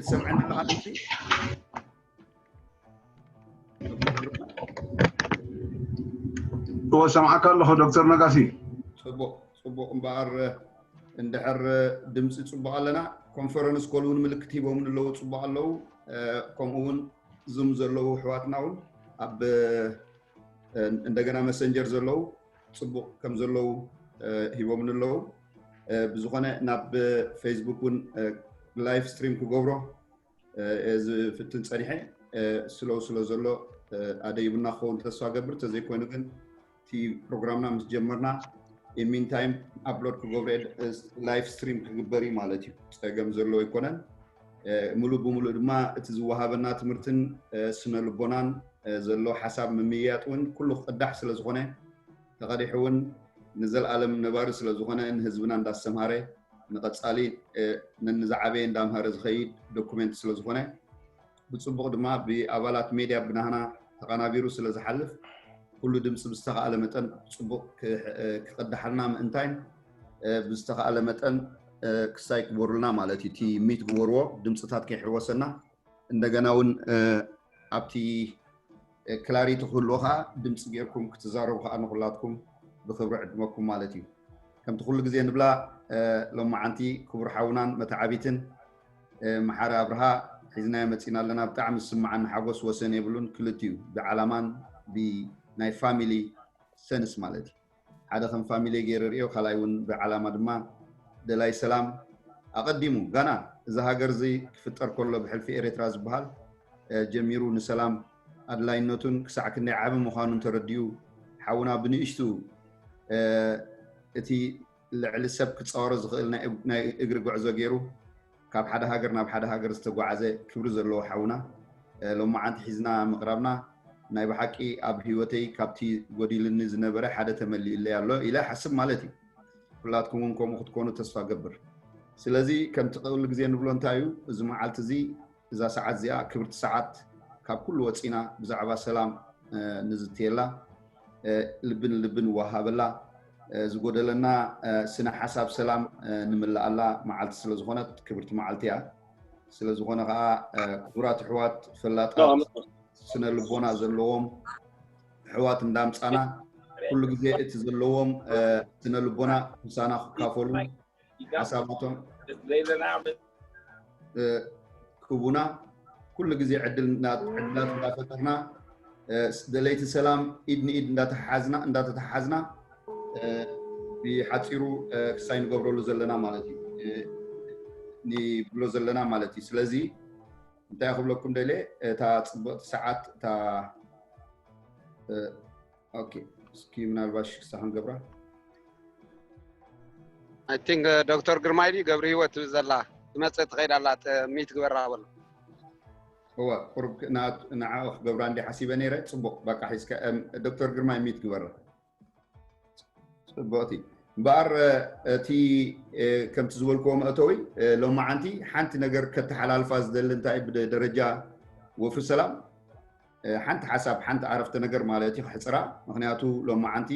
ትሰምዐኒ ኣለኻ ድምፂ? እወ፣ ሰምዓካ ኣለኹ ዶክተር ነጋሲ። ፅቡቕ፣ ፅቡቕ። እምበኣር እንድሕር ድምፂ ፅቡቕ ኣለና። ኮንፈረንስ ኮል እውን ምልክት ሂቦም ኣለዉ፣ ፅቡቕ ኣለዉ። ከምኡ እውን ዙም ዘለዉ ኣሕዋትና እውን ኣብ እንደገና መሰንጀር ዘለዉ ፅቡቕ ከም ዘለዉ ሂቦም ኣለዉ። ብዝኾነ ናብ ፌስቡክ እውን ላይፍ ስትሪም ክገብሮ ዝፍትን ፀኒሐ። ስለው ስለ ዘሎ ኣደይብና ክኸውን ተስፋ ገብር። ተዘይኮይኑ ግን እቲ ፕሮግራምና ምስ ጀመርና ኢንሚንታይም ኣፕሎድ ክገብሮ ላይፍ ስትሪም ክግበር እዩ ማለት እዩ። ፀገም ዘለዎ ኣይኮነን። ሙሉእ ብሙሉእ ድማ እቲ ዝወሃበና ትምህርትን ስነ ልቦናን ዘሎ ሓሳብ ምምይያጥ እውን ኩሉ ክቅዳሕ ስለ ዝኾነ፣ ተቐዲሑ እውን ንዘለኣለም ነባሪ ስለ ዝኾነ፣ ንህዝብና እንዳስተምሃረ ንቐፃሊ ነንዝዓበየ እንዳምሃረ ዝኸይድ ዶኩሜንት ስለ ዝኾነ፣ ብፅቡቕ ድማ ብኣባላት ሜድያ ብናህና ተቐናቢሩ ስለ ዝሓልፍ፣ ኩሉ ድምፂ ብዝተኻእለ መጠን ፅቡቕ ክቕዳሓልና ምእንታይን ብዝተኻእለ መጠን ክሳይ ክበሩልና ማለት እዩ። እቲ ሚት ግበርዎ፣ ድምፅታት ከይሕወሰና። እንደገና እውን ኣብቲ ክላሪቲ ክህልዎ ከዓ ድምፂ ጌርኩም ክትዛረቡ ከዓ ንኩላትኩም ብክብሪ ዕድመኩም ማለት እዩ። ከምቲ ኩሉ ግዜ ንብላ፣ ሎማዓንቲ ክቡር ሓውናን መተዓቢትን መሓሪ ኣብርሃ ሒዝናዮ መፂና ኣለና። ብጣዕሚ ዝስምዓኒ ሓጎስ ወሰን የብሉን። ክልቲኡ ብዓላማን ብናይ ፋሚሊ ሰንስ ማለት እዩ። ሓደ ከም ፋሚሊ ገይረ ርእዮ፣ ካልኣይ እውን ብዓላማ ድማ ደላይ ሰላም ኣቐዲሙ ጋና እዚ ሃገር እዚ ክፍጠር ከሎ ብሕልፊ ኤርትራ ዝበሃል ጀሚሩ ንሰላም ኣድላይነቱን ክሳዕ ክንደይ ዓቢ ምዃኑን ተረዲኡ ሓውና ብንእሽቱ እቲ ልዕሊ ሰብ ክፃወሮ ዝኽእል ናይ እግሪ ጉዕዞ ገይሩ ካብ ሓደ ሃገር ናብ ሓደ ሃገር ዝተጓዓዘ ክብሪ ዘለዎ ሓውና ሎማዓንቲ ሒዝና ምቕራብና ናይ ብሓቂ ኣብ ህይወተይ ካብቲ ጎዲልኒ ዝነበረ ሓደ ተመሊኡለይ ኣሎ ኢለ ሓስብ ማለት እዩ። ኩላትኩም እውን ከምኡ ክትኮኑ ተስፋ ገብር። ስለዚ ከምቲ ኩሉ ግዜ ንብሎ እንታይ እዩ፣ እዚ መዓልቲ እዚ፣ እዛ ሰዓት እዚኣ ክብርቲ ሰዓት ካብ ኩሉ ወፂና ብዛዕባ ሰላም ንዝትየላ፣ ልቢ ንልቢ ንወሃበላ፣ ዝጎደለና ስነ ሓሳብ ሰላም ንምልኣላ መዓልቲ ስለ ዝኾነት ክብርቲ መዓልቲ እያ። ስለ ዝኾነ ከዓ ክቡራት ኣሕዋት ፈላጣት ስነ ልቦና ዘለዎም ኣሕዋት እንዳምፃና ኩሉ ግዜ እቲ ዘለዎም ስነ ልቦና ምሳና ክካፈሉ ሓሳባቶም ክቡና ኩሉ ግዜ ዕድላት እንዳፈጠርና ደለይቲ ሰላም ኢድ ንኢድ እንዳተሓዝና እንዳተተሓዝና ብሓፂሩ ክሳይ ንገብረሉ ዘለና ማለት እዩ ንብሎ ዘለና ማለት እዩ። ስለዚ እንታይ ክብለኩም ደልየ፣ እታ ፅብቕቲ ሰዓት እታ ኦኬ፣ እስኪ ምናልባት ሽክሳ ክንገብራ። I think ዶክተር ግርማይ ድዩ ገብረ ህይወት ትብል ዘላ ትመፅእ ትኸይድ ኣላ። ሚት ግበራ በሎ። እወ፣ ቁሩብ ንዓ ክገብራ እንዲ ሓሲበ ነይረ። ፅቡቕ፣ በቃ ሒዝካ ዶክተር ግርማይ ሚት ግበራ። ፅቡቕቲ እምበኣር እቲ ከምቲ ዝበልክዎ መእተዊ ሎማዓንቲ ሓንቲ ነገር ከተሓላልፋ ዝደሊ እንታይ ብደረጃ ወፍሪ ሰላም ሓንቲ ሓሳብ ሓንቲ ዓረፍተ ነገር ማለት እዩ ክሕፅራ። ምክንያቱ ሎማዓንቲ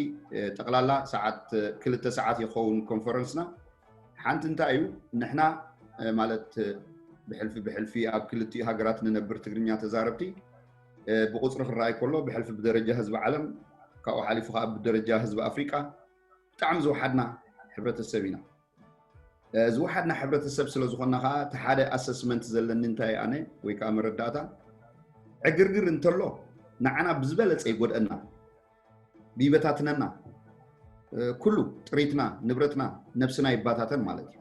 ጠቕላላ ሰዓት ክልተ ሰዓት ይኸውን ኮንፈረንስና። ሓንቲ እንታይ እዩ ንሕና ማለት ብሕልፊ ብሕልፊ ኣብ ክልቲኡ ሃገራት ንነብር ትግርኛ ተዛረብቲ ብቁፅሪ ክረኣይ ከሎ ብሕልፊ ብደረጃ ህዝቢ ዓለም ካብኡ ሓሊፉ ከዓ ብደረጃ ህዝቢ ኣፍሪቃ ብጣዕሚ ዝወሓድና ሕብረተሰብ ኢና። ዝወሓድና ሕብረተሰብ ስለ ዝኾንና ከዓ እቲ ሓደ ኣሰስመንት ዘለኒ እንታይ ኣነ ወይ ከዓ መረዳእታ ዕግርግር እንተሎ ንዓና ብዝበለፀ ይጎድአና ብይበታትነና ኩሉ ጥሪትና ንብረትና ነብስና ይባታተን ማለት እዩ።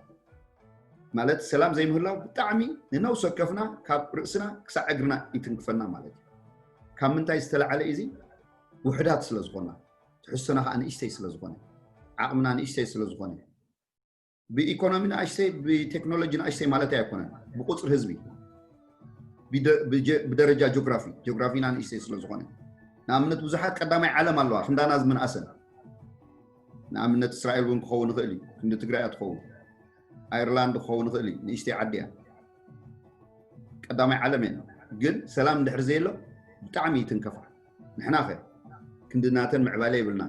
ማለት ሰላም ዘይምህላው ብጣዕሚ ንነውስ ወከፍና ካብ ርእስና ክሳዕ እግርና ይትንክፈና ማለት እዩ። ካብ ምንታይ ዝተለዓለ እዚ ውሕዳት ስለ ዝኾና ትሕዝቶና ከዓ ንእሽተይ ስለ ዝኾነ ዓቕምና ንእሽተይ ስለ ዝኾነ ብኢኮኖሚ ንእሽተይ ብቴክኖሎጂ ንእሽተይ ማለት ኣይኮነን። ብቁፅሪ ህዝቢ ብደረጃ ጂኦግራፊ ጂኦግራፊና ንእሽተይ ስለ ዝኾነ ንኣብነት ብዙሓት ቀዳማይ ዓለም ኣለዋ ክንዳና ዝምንኣሰን ንኣብነት እስራኤል እውን ክኸውን ይኽእል እዩ። ክንዲ ትግራይ ትኸውን ኣይርላንድ ክኸውን ይኽእል እዩ። ንእሽተይ ዓዲ እያ ቀዳማይ ዓለም እየን። ግን ሰላም እንድሕር ዘየሎ ብጣዕሚ ይትንከፋ። ንሕና ኸ ክንዲ ናተን ምዕባለ የብልና፣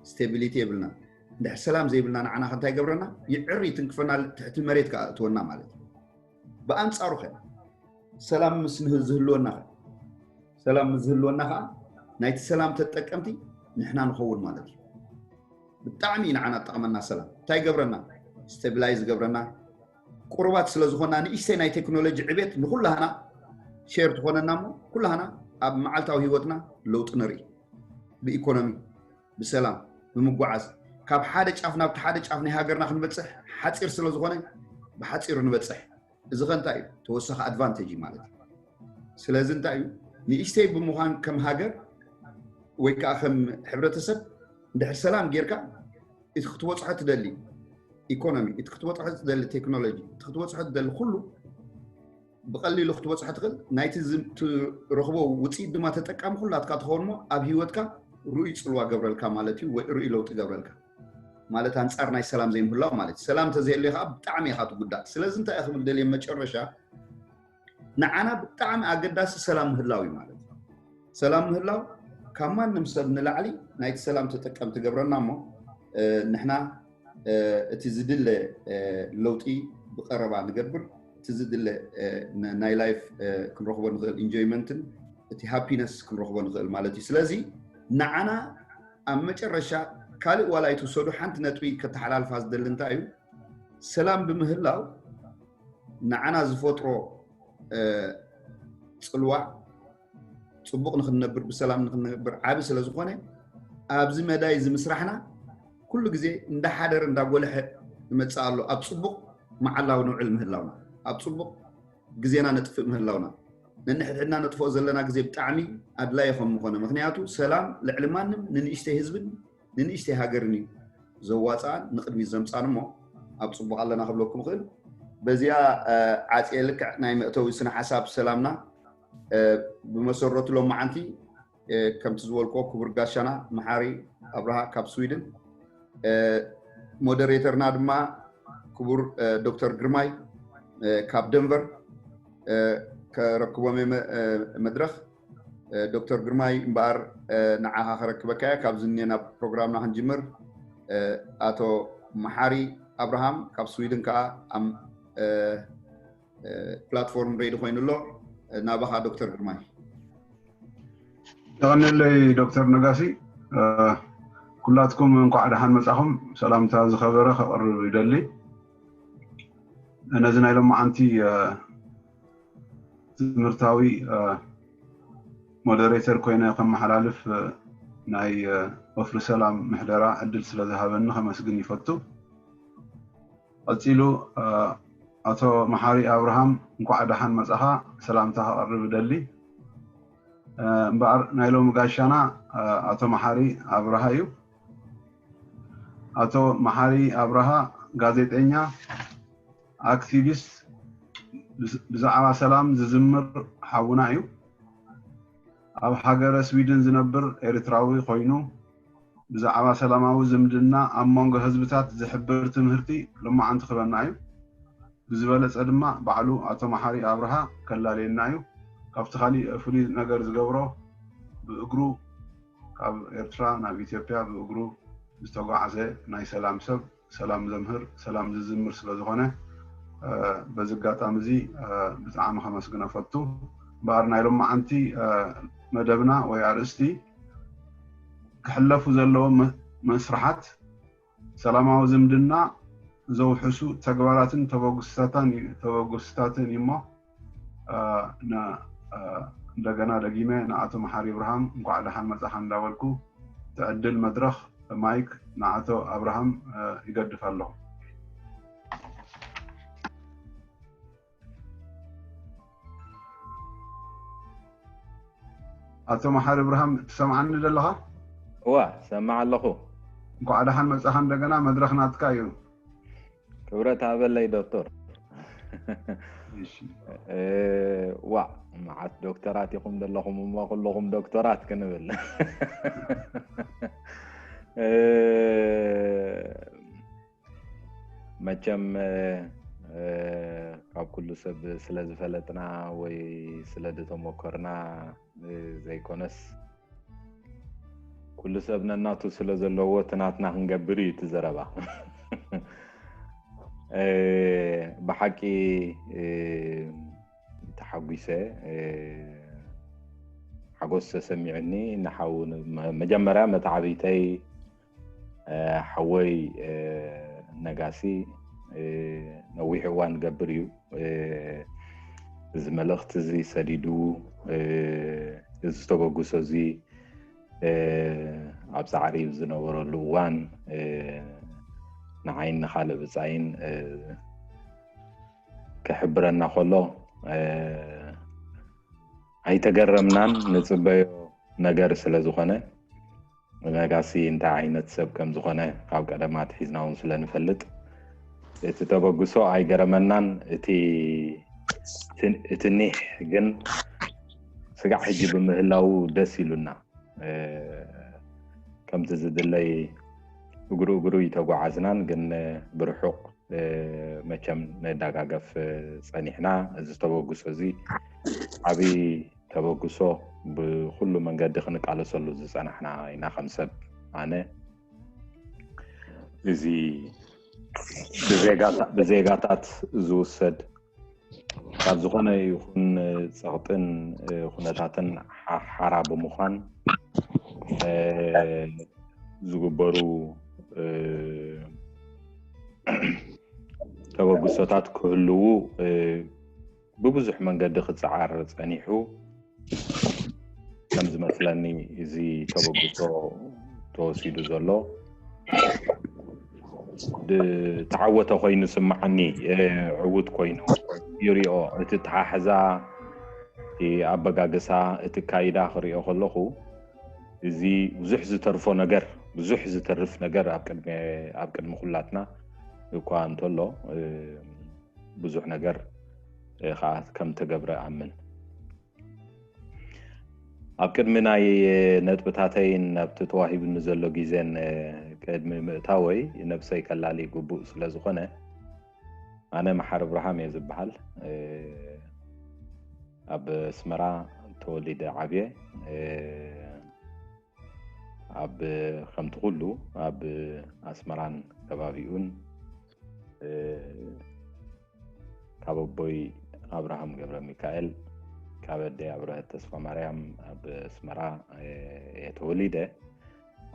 ስቴቢሊቲ የብልና። እንድሕር ሰላም ዘይብልና ንዓና ከ እንታይ ይገብረና? ይዕር ይትንክፈና፣ ትሕቲ መሬት ከኣ እትወና ማለት እዩ። ብኣንጻሩ ኸ ሰላም ምስ ንህ- ዝህልወና ኸ- ሰላም ምስ ዝህልወና ከዓ ናይቲ ሰላም ተጠቀምቲ ንሕና ንኸውን ማለት እዩ። ብጣዕሚ እዩ ንዓና ጠቕመና ሰላም። እንታይ ይገብረና? ስቴብላይዝ ይገብረና። ቁሩባት ስለ ዝኾና ንእሽተይ ናይ ቴክኖሎጂ ዕቤት ንኩላህና ሼር ትኾነና እሞ ኩላህና ኣብ መዓልታዊ ህይወትና ለውጢ ንርኢ። ብኢኮኖሚ፣ ብሰላም፣ ብምጓዓዝ፣ ካብ ሓደ ጫፍ ናብቲ ሓደ ጫፍ ናይ ሃገርና ክንበፅሕ ሓፂር ስለ ዝኾነ ብሓፂሩ ንበፅሕ። እዚ ኸ እንታይ እዩ? ተወሳኺ ኣድቫንቴጅ እዩ ማለት እዩ። ስለዚ እንታይ እዩ? ንእሽተይ ብምዃን ከም ሃገር ወይ ከዓ ከም ሕብረተሰብ እንድሕር ሰላም ጌርካ እቲ ክትበፅሖ ትደሊ ኢኮኖሚ፣ እቲ ክትበፅሖ ትደሊ ቴክኖሎጂ፣ እቲ ክትበፅሖ ትደሊ ኩሉ ብቐሊሉ ክትበፅሖ ትኽእል። ናይቲ ዝም- ትረኽቦ ውፅኢት ድማ ተጠቃሚ ኩላትካ ትኸውን እሞ ኣብ ህይወትካ ርኡይ ፅልዋ ገብረልካ ማለት እዩ፣ ወይ ርኡይ ለውጢ ገብረልካ ማለት ኣንፃር ናይ ሰላም ዘይምህላው ማለት እዩ። ሰላም ተዘየልዩ ከዓ ብጣዕሚ ኢኻ ትጉዳእ። ስለዚ እንታይ እየ ክብል ደልየ መጨረሻ ንዓና ብጣዕሚ ኣገዳሲ ሰላም ምህላው እዩ ማለት እዩ። ሰላም ምህላው ካብ ማንም ሰብ ንላዕሊ ናይቲ ሰላም ተጠቀምቲ ገብረና እሞ ንሕና እቲ ዝድለ ለውጢ ብቀረባ ንገብር፣ እቲ ዝድለ ናይ ላይፍ ክንረኽቦ ንኽእል ኢንጆይመንትን እቲ ሃፒነስ ክንረኽቦ ንኽእል ማለት እዩ። ስለዚ ንዓና ኣብ መጨረሻ ካልእ ዋላ ይትውሰዱ ሓንቲ ነጥቢ ከተሓላልፋ ዝደሊ እንታይ እዩ፣ ሰላም ብምህላው ንዓና ዝፈጥሮ ፅልዋ ፅቡቕ ንክንነብር ብሰላም ንክንነብር ዓቢ ስለ ዝኾነ ኣብዚ መዳይ እዚ ምስራሕና ኩሉ ግዜ እንዳሓደረ እንዳጎልሐ ይመፅእ ኣሎ። ኣብ ፅቡቕ መዓላዊ ንውዕል ምህላውና፣ ኣብ ፅቡቕ ግዜና ነጥፍእ ምህላውና፣ ነንሕድሕድና ነጥፍኦ ዘለና ግዜ ብጣዕሚ ኣድላይ ከም ምኾነ፣ ምክንያቱ ሰላም ልዕሊ ማንም ንንእሽተይ ህዝብን ንንእሽተይ ሃገርን እዩ ዘዋፅኣን ንቅድሚት ዘምፃን እሞ ኣብ ፅቡቕ ኣለና ክብለኩም ክእል። በዚኣ ዓፅየ ልክዕ ናይ መእተዊ ስነ ሓሳብ ሰላምና ብመሰረቱ ሎማዓንቲ ከምቲ ዝበልክዎ ክቡር ጋሻና መሓሪ ኣብርሃ ካብ ስዊድን፣ ሞደሬተርና ድማ ክቡር ዶክተር ግርማይ ካብ ደንቨር ከረክቦም እየ መድረኽ። ዶክተር ግርማይ እምበኣር ንዓኻ ከረክበካ እየ። ካብዚ እኒኤ ናብ ፕሮግራምና ክንጅምር ኣቶ መሓሪ ኣብርሃም ካብ ስዊድን ከዓ ፕላትፎርም ሬዲ ኮይኑ ኣሎ። ናባኻ ዶክተር ግርማይ። የቐንየለይ ዶክተር ነጋሲ። ኩላትኩም እንኳዕ ደሓን መጻኹም። ሰላምታ ዝኸበረ ከቕርብ ይደሊ። ነዚ ናይ ሎማዓንቲ ትምህርታዊ ሞደሬተር ኮይነ ከመሓላልፍ ናይ ወፍሪ ሰላም ምሕደራ ዕድል ስለ ዝሃበኒ ከመስግን ይፈቱ። ቀጺሉ ኣቶ መሓሪ ኣብርሃም እንኳዕ ደሓን መጻኻ ሰላምታ ከቐርብ እደሊ። እምበኣር ናይ ሎሚ ጋሻና ኣቶ መሓሪ ኣብርሃ እዩ። ኣቶ መሓሪ ኣብርሃ ጋዜጠኛ፣ ኣክቲቪስት፣ ብዛዕባ ሰላም ዝዝምር ሓውና እዩ። ኣብ ሃገረ ስዊድን ዝነብር ኤርትራዊ ኮይኑ ብዛዕባ ሰላማዊ ዝምድና ኣብ መንጎ ህዝብታት ዝሕብር ትምህርቲ ሎማዓንቲ ክበና እዩ። ብዝበለጸ ድማ ባዕሉ ኣቶ መሓሪ ኣብርሃ ከላልየና እዩ። ካብቲ ካሊእ ፍሉይ ነገር ዝገብሮ ብእግሩ ካብ ኤርትራ ናብ ኢትዮጵያ ብእግሩ ዝተጓዓዘ ናይ ሰላም ሰብ ሰላም ዘምህር ሰላም ዝዝምር ስለ ዝኾነ በዚ ኣጋጣሚ እዚ ብጣዕሚ ከመስግኖ ፈቱ። እምበኣር ናይ ሎማዓንቲ መደብና ወይ ኣርእስቲ ክሕለፉ ዘለዎም መስርሓት ሰላማዊ ዝምድና ዘውሕሱ ተግባራትን ተበግስታትን እዩ እሞ እንደገና ደጊመ ንኣቶ መሓሪ ኣብርሃም እንኳዕ ደሓን መጻኻ እንዳበልኩ ትዕድል መድረኽ ማይክ ንኣቶ ኣብርሃም ይገድፍ ኣለኹ። ኣቶ መሓሪ ኣብርሃም ትሰምዓኒ ዘለኻ? እዋ ሰማዕ ኣለኹ። እንኳዕ ደሓን መጻኻ እንደገና መድረኽ ናትካ እዩ። ክብረት ሃበለይ ዶክተር። ዋዕ መዓት ዶክተራት ኢኹም ዘለኹም እሞ ኩለኹም ዶክተራት ክንብል። መቸም ካብ ኩሉ ሰብ ስለ ዝፈለጥና ወይ ስለ ዝተሞከርና ዘይኮነስ ኩሉ ሰብ ነናቱ ስለ ዘለዎ እቲ ናትና ክንገብር እዩ እቲ ዘረባ። ብሓቂ እቲ ሓጒሰ፣ ሓጎስ ተሰሚዑኒ። ንሓው መጀመርያ መተዓብይተይ ሓወይ ነጋሲ ነዊሕ እዋን ገብር እዩ እዚ መልእኽቲ እዚ ሰዲዱ፣ እዚ ተበግሶ እዚ ኣብ ጻዕሪ ዝነበረሉ እዋን፣ ንዓይን ንኻልእ ብጻይን ክሕብረና ከሎ ኣይተገረምናን። ንጽበዮ ነገር ስለ ዝኾነ፣ ነጋሲ እንታይ ዓይነት ሰብ ከም ዝኾነ ካብ ቀደም ኣትሒዝና እውን ስለ ንፈልጥ፣ እቲ ተበግሶ ኣይገረመናን። እቲ እቲ ኒሕ ግን ስጋዕ ሕጂ ብምህላዉ ደስ ኢሉና። ከምቲ ዝድለይ እግሩ እግሩ ይተጓዓዝናን፣ ግን ብርሑቕ መቸም ንዳጋገፍ ጸኒሕና። እዚ ተበግሶ እዚ ዓቢ ተበግሶ፣ ብኩሉ መንገዲ ክንቃለሰሉ ዝጸናሕና ኢና። ከም ሰብ ኣነ እዚ ብዜጋታት ዝውሰድ ካብ ዝኾነ ይኹን ጸቕጥን ኩነታትን ሓራ ብምዃን ዝግበሩ ተበግሶታት ክህልዉ ብብዙሕ መንገዲ ክጸዓር ጸኒሑ። ከም ዝመስለኒ፣ እዚ ተበግሶ ተወሲዱ ዘሎ ዝተዓወተ ኮይኑ ስምዓኒ፣ ዕዉት ኮይኑ ይሪኦ። እቲ ተሓሕዛ፣ እቲ ኣበጋግሳ፣ እቲ ካይዳ ክሪኦ ከለኹ፣ እዚ ብዙሕ ዝተርፎ ነገር፣ ብዙሕ ዝተርፍ ነገር ኣብ ቅድሚ ኩላትና እኳ እንተሎ፣ ብዙሕ ነገር ከዓ ከም ተገብረ ኣምን። ኣብ ቅድሚ ናይ ነጥብታተይን ኣብቲ ተዋሂቡኒ ዘሎ ግዜን ቅድሚ ምእታወይ፣ ነብሰይ ከላሊ ግቡእ ስለ ዝኾነ፣ ኣነ መሓሪ ኣብርሃም እየ ዝበሃል። ኣብ ኣስመራ ተወሊደ ዓብየ። ኣብ ከምቲ ኩሉ ኣብ ኣስመራን ከባቢኡን ካብ ኣቦይ ኣብርሃም ገብረ ሚካኤል፣ ካብ ኣደይ ኣብረሀት ተስፋ ማርያም ኣብ ኣስመራ እየ ተወሊደ።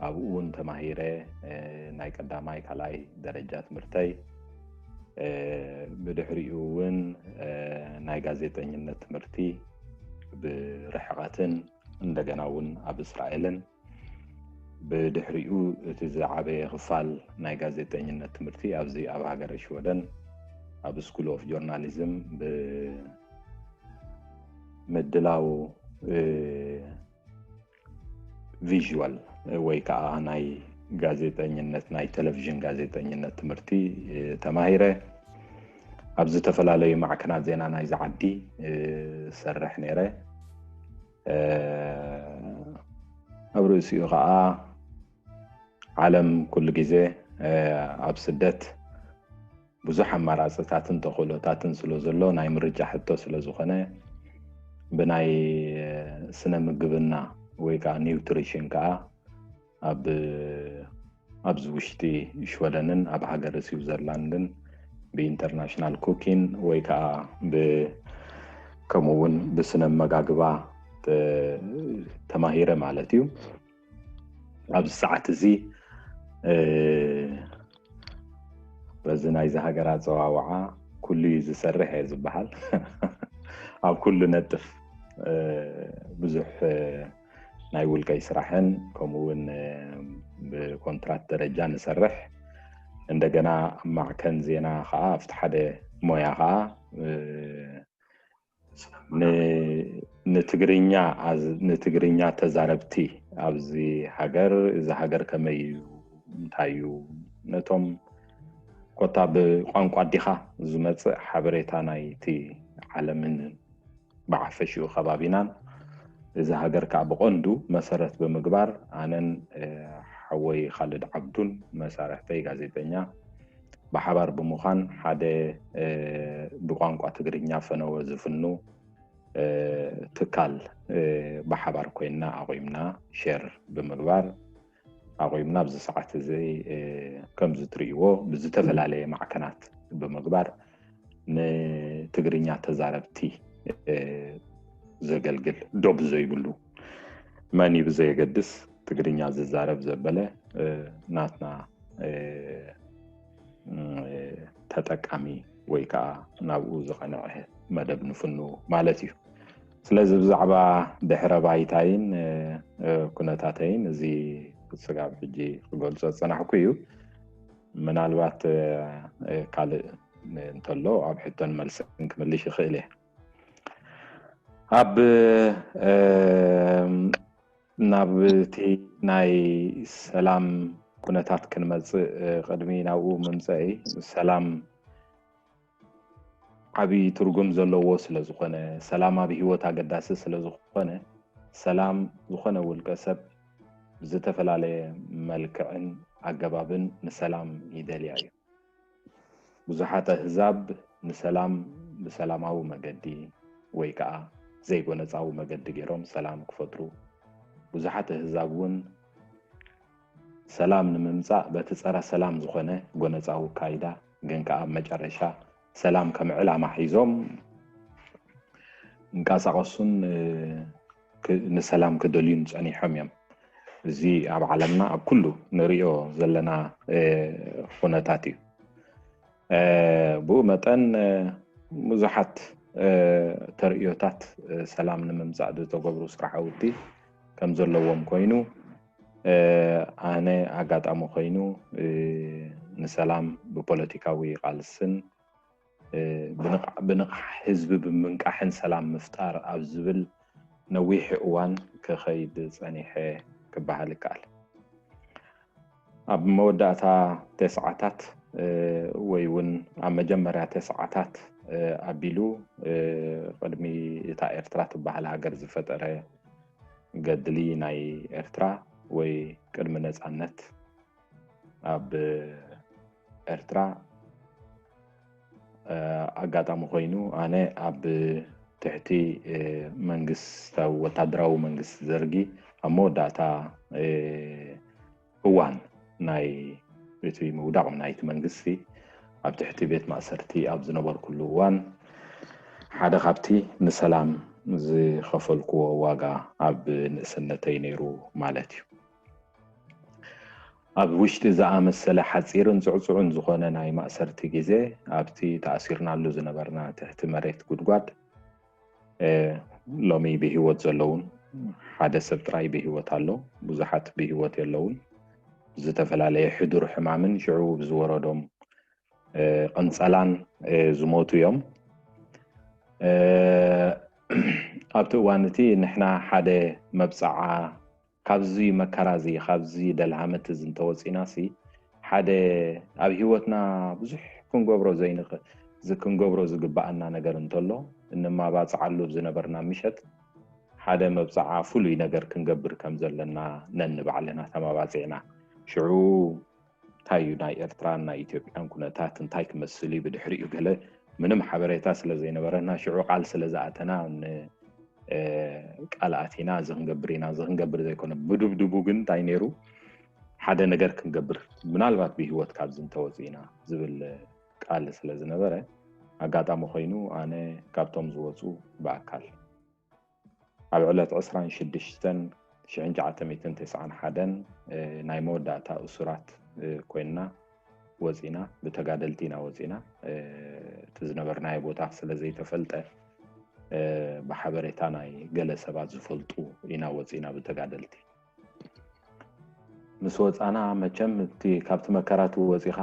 ኣብኡ እውን ተማሂረ። ናይ ቀዳማይ ካልኣይ ደረጃ ትምህርተይ፣ ብድሕሪኡ እውን ናይ ጋዜጠኝነት ትምህርቲ ብርሕቐትን እንደገና እውን ኣብ እስራኤልን፣ ብድሕሪኡ እቲ ዝዓበየ ክፋል ናይ ጋዜጠኝነት ትምህርቲ ኣብዚ ኣብ ሃገረ ሽወደን ኣብ ስኩል ኦፍ ጆርናሊዝም ብምድላው ቪዥዋል ወይ ከዓ ናይ ጋዜጠኝነት፣ ናይ ቴሌቪዥን ጋዜጠኝነት ትምህርቲ ተማሂረ። ኣብ ዝተፈላለዩ ማዕከናት ዜና ናይዚ ዓዲ ሰርሕ ነይረ። ኣብ ርእሲኡ ከዓ ዓለም ኩሉ ግዜ ኣብ ስደት ብዙሕ ኣማራፅታትን ተኽእሎታትን ስለ ዘሎ፣ ናይ ምርጫ ሕቶ ስለ ዝኾነ፣ ብናይ ስነ ምግብና ወይ ከዓ ኒውትሪሽን ከዓ ኣብ ኣብዚ ውሽጢ ሽወደንን ኣብ ሃገረ ስዊዘርላንድን ብኢንተርናሽናል ኩኪን ወይ ከዓ ብ-፣ ከምኡ እውን ብስነ መጋግባ ተ-፣ ተማሂረ ማለት እዩ። ኣብዚ ሰዓት እዚ፣ እ፣ በዚ ናይዚ ሃገር ኣፀዋውዓ ኩሉ እዩ ዝሰርሕ እየ ዝበሃል። ኣብ ኩሉ ነጥፍ፣ እ፣ ብዙሕ፣ እ፣ ናይ ውልቀይ ስራሕን ከምኡ እውን፣ እ፣ ብኮንትራት ደረጃ ንሰርሕ። እንደገና ኣብ ማዕከን ዜና ከዓ ኣብቲ ሓደ ሞያ ከዓ፣ እ፣ ን-፣ ንትግርኛ ኣዝ-፣ ንትግርኛ ተዛረብቲ ኣብዚ ሃገር፣ እዚ ሃገር ከመይ እዩ፣ እንታይ እዩ፣ ነቶም ኮታ ብቋንቋ ኣዲኻ ዝመጽእ ሓበሬታ ናይቲ ዓለምን ብሓፈሽኡ ከባቢናን፣ እዚ ሃገር ከዓ ብቐንዱ መሰረት ብምግባር፣ ኣነን፣ እ፣ ሓወይ ካልድ ዓብዱን መሳርሕተይ ጋዜጠኛ ብሓባር ብምዃን ሓደ፣ እ፣ ብቋንቋ ትግርኛ ፈነወ ዝፍኑ፣ እ፣ ትካል፣ እ፣ ብሓባር ኮይንና ኣቑምና፣ ሼር ብምግባር ኣቑምና። ኣብዚ ሰዓት እዚ፣ እ፣ ከምዚ ትርእይዎ ብዝተፈላለየ ማዕከናት ብምግባር ንትግርኛ ተዛረብቲ ዘገልግል፣ ዶብ ዘይብሉ፣ መን እዩ ብዘየገድስ ትግርኛ ዝዛረብ ዘበለ ናትና ተጠቃሚ ወይ ከዓ ናብኡ ዝቐንዐ መደብ ንፍኑ ማለት እዩ። ስለዚ ብዛዕባ ድሕረ ባይታይን ኩነታተይን እዚ ስጋብ ሕጂ ክገልጾ ዝጸናሕኩ እዩ። ምናልባት ካልእ እንተሎ ኣብ ሕቶን መልስን ክምልሽ ይኽእል እየ። ኣብ ናብቲ ናይ ሰላም ኩነታት ክንመጽእ ቅድሚ ናብኡ ምምጸእይ፣ ሰላም ዓብዪ ትርጉም ዘለዎ ስለ ዝኾነ፣ ሰላም ኣብ ህይወት ኣገዳሲ ስለ ዝኾነ፣ ሰላም ዝኾነ ውልቀ ሰብ ብዝተፈላለየ መልክዕን ኣገባብን ንሰላም ይደልያ እዩ። ብዙሓት ኣህዛብ ንሰላም ብሰላማዊ መገዲ ወይ ከዓ ዘይጎነጻዊ መገዲ ገይሮም ሰላም ክፈጥሩ፣ ብዙሓት ኣህዛብ እውን ሰላም ንምምጻእ በቲ ጸረ ሰላም ዝኾነ ጎነጻዊ ካይዳ ግን ከዓ ኣብ መጨረሻ ሰላም ከም ዕላማ ሒዞም እንቀሳቐሱን ንሰላም ክደልዩን ጸኒሖም እዮም። እዚ ኣብ ዓለምና ኣብ ኩሉ ንሪኦ ዘለና ኩነታት እዩ። ብኡ መጠን ብዙሓት ተርእዮታት ሰላም ንምምጻእ ዝተገብሩ ስራሕውቲ ከም ዘለዎም ኮይኑ፣ ኣነ ኣጋጣሚ ኮይኑ ንሰላም ብፖለቲካዊ ቃልስን ብንቕሓ ህዝቢ ብምንቃሕን ሰላም ምፍጣር ኣብ ዝብል ነዊሕ እዋን ክኸይድ ጸኒሐ ክበሃል ይከኣል። ኣብ መወዳእታ ተስዓታት ወይ እውን ኣብ መጀመርያ ተስዓታት ኣቢሉ ቅድሚ እታ ኤርትራ ትበሃል ሃገር ዝፈጠረ ገድሊ ናይ ኤርትራ ወይ ቅድሚ ነጻነት ኣብ ኤርትራ ኣጋጣሚ ኮይኑ ኣነ ኣብ ትሕቲ መንግስታዊ ወታደራዊ መንግስቲ ደርጊ ኣብ መወዳእታ እዋን ናይ እቲ ምውዳቕ ናይቲ መንግስቲ ኣብ ትሕቲ ቤት ማእሰርቲ ኣብ ዝነበርኩሉ እዋን ሓደ ካብቲ ንሰላም ዝኸፈልኩዎ ዋጋ ኣብ ንእስነተይ ነይሩ ማለት እዩ። ኣብ ውሽጢ ዝኣመሰለ ሓፂርን ፅዕፅዑን ዝኾነ ናይ ማእሰርቲ ግዜ ኣብቲ ተኣሲርናሉ ዝነበርና ትሕቲ መሬት ጉድጓድ ሎሚ ብህይወት ዘለውን ሓደ ሰብ ጥራይ ብህይወት ኣሎ። ብዙሓት ብህይወት የለውን። ዝተፈላለየ ሕዱር ሕማምን ሽዑ ብዝወረዶም ቅንፀላን ዝሞቱ እዮም። ኣብቲ እዋን እቲ ንሕና ሓደ መብፅዓ ካብዚ መከራ እዚ ካብዚ ደልሃመት እዚ እንተወፂና ሲ ሓደ ኣብ ህይወትና ብዙሕ ክንገብሮ ዘይንኽእል ክንገብሮ ዝግበኣና ነገር እንተሎ እንማባፅዓሉ ዝነበርና ምሸት ሓደ መብፅዓ ፍሉይ ነገር ክንገብር ከም ዘለና ነንባዕልና ተማባፂዕና። ሽዑ እንታይ እዩ ናይ ኤርትራን ናይ ኢትዮጵያን ኩነታት እንታይ ክመስል እዩ ብድሕሪኡ ገለ ምንም ሓበሬታ ስለ ዘይነበረና ሽዑ ቃል ስለ ዝኣተና ቃል ኣቲና እዚ ክንገብር ኢና እዚ ክንገብር ዘይኮነ ብድብድቡ ግን እንታይ ነይሩ ሓደ ነገር ክንገብር ምናልባት ብህይወት ካብዚ እንተወፂእና ዝብል ቃል ስለ ዝነበረ ኣጋጣሚ ኮይኑ ኣነ ካብቶም ዝወፁ ብኣካል ኣብ ዕለት ዕስራን ሽዱሽተን ሽሕን ትሽዓተ ሚእትን ተስዓን ሓደን ናይ መወዳእታ እሱራት ኮይንና ወፂና ብተጋደልቲ ኢና ወፂና እቲ ዝነበርናዮ ቦታ ስለ ዘይተፈልጠ ብሓበሬታ ናይ ገለ ሰባት ዝፈልጡ ኢና ወፂና ብተጋደልቲ ምስ ወፃና መቸም እቲ ካብቲ መከራ እቲ ወፂኻ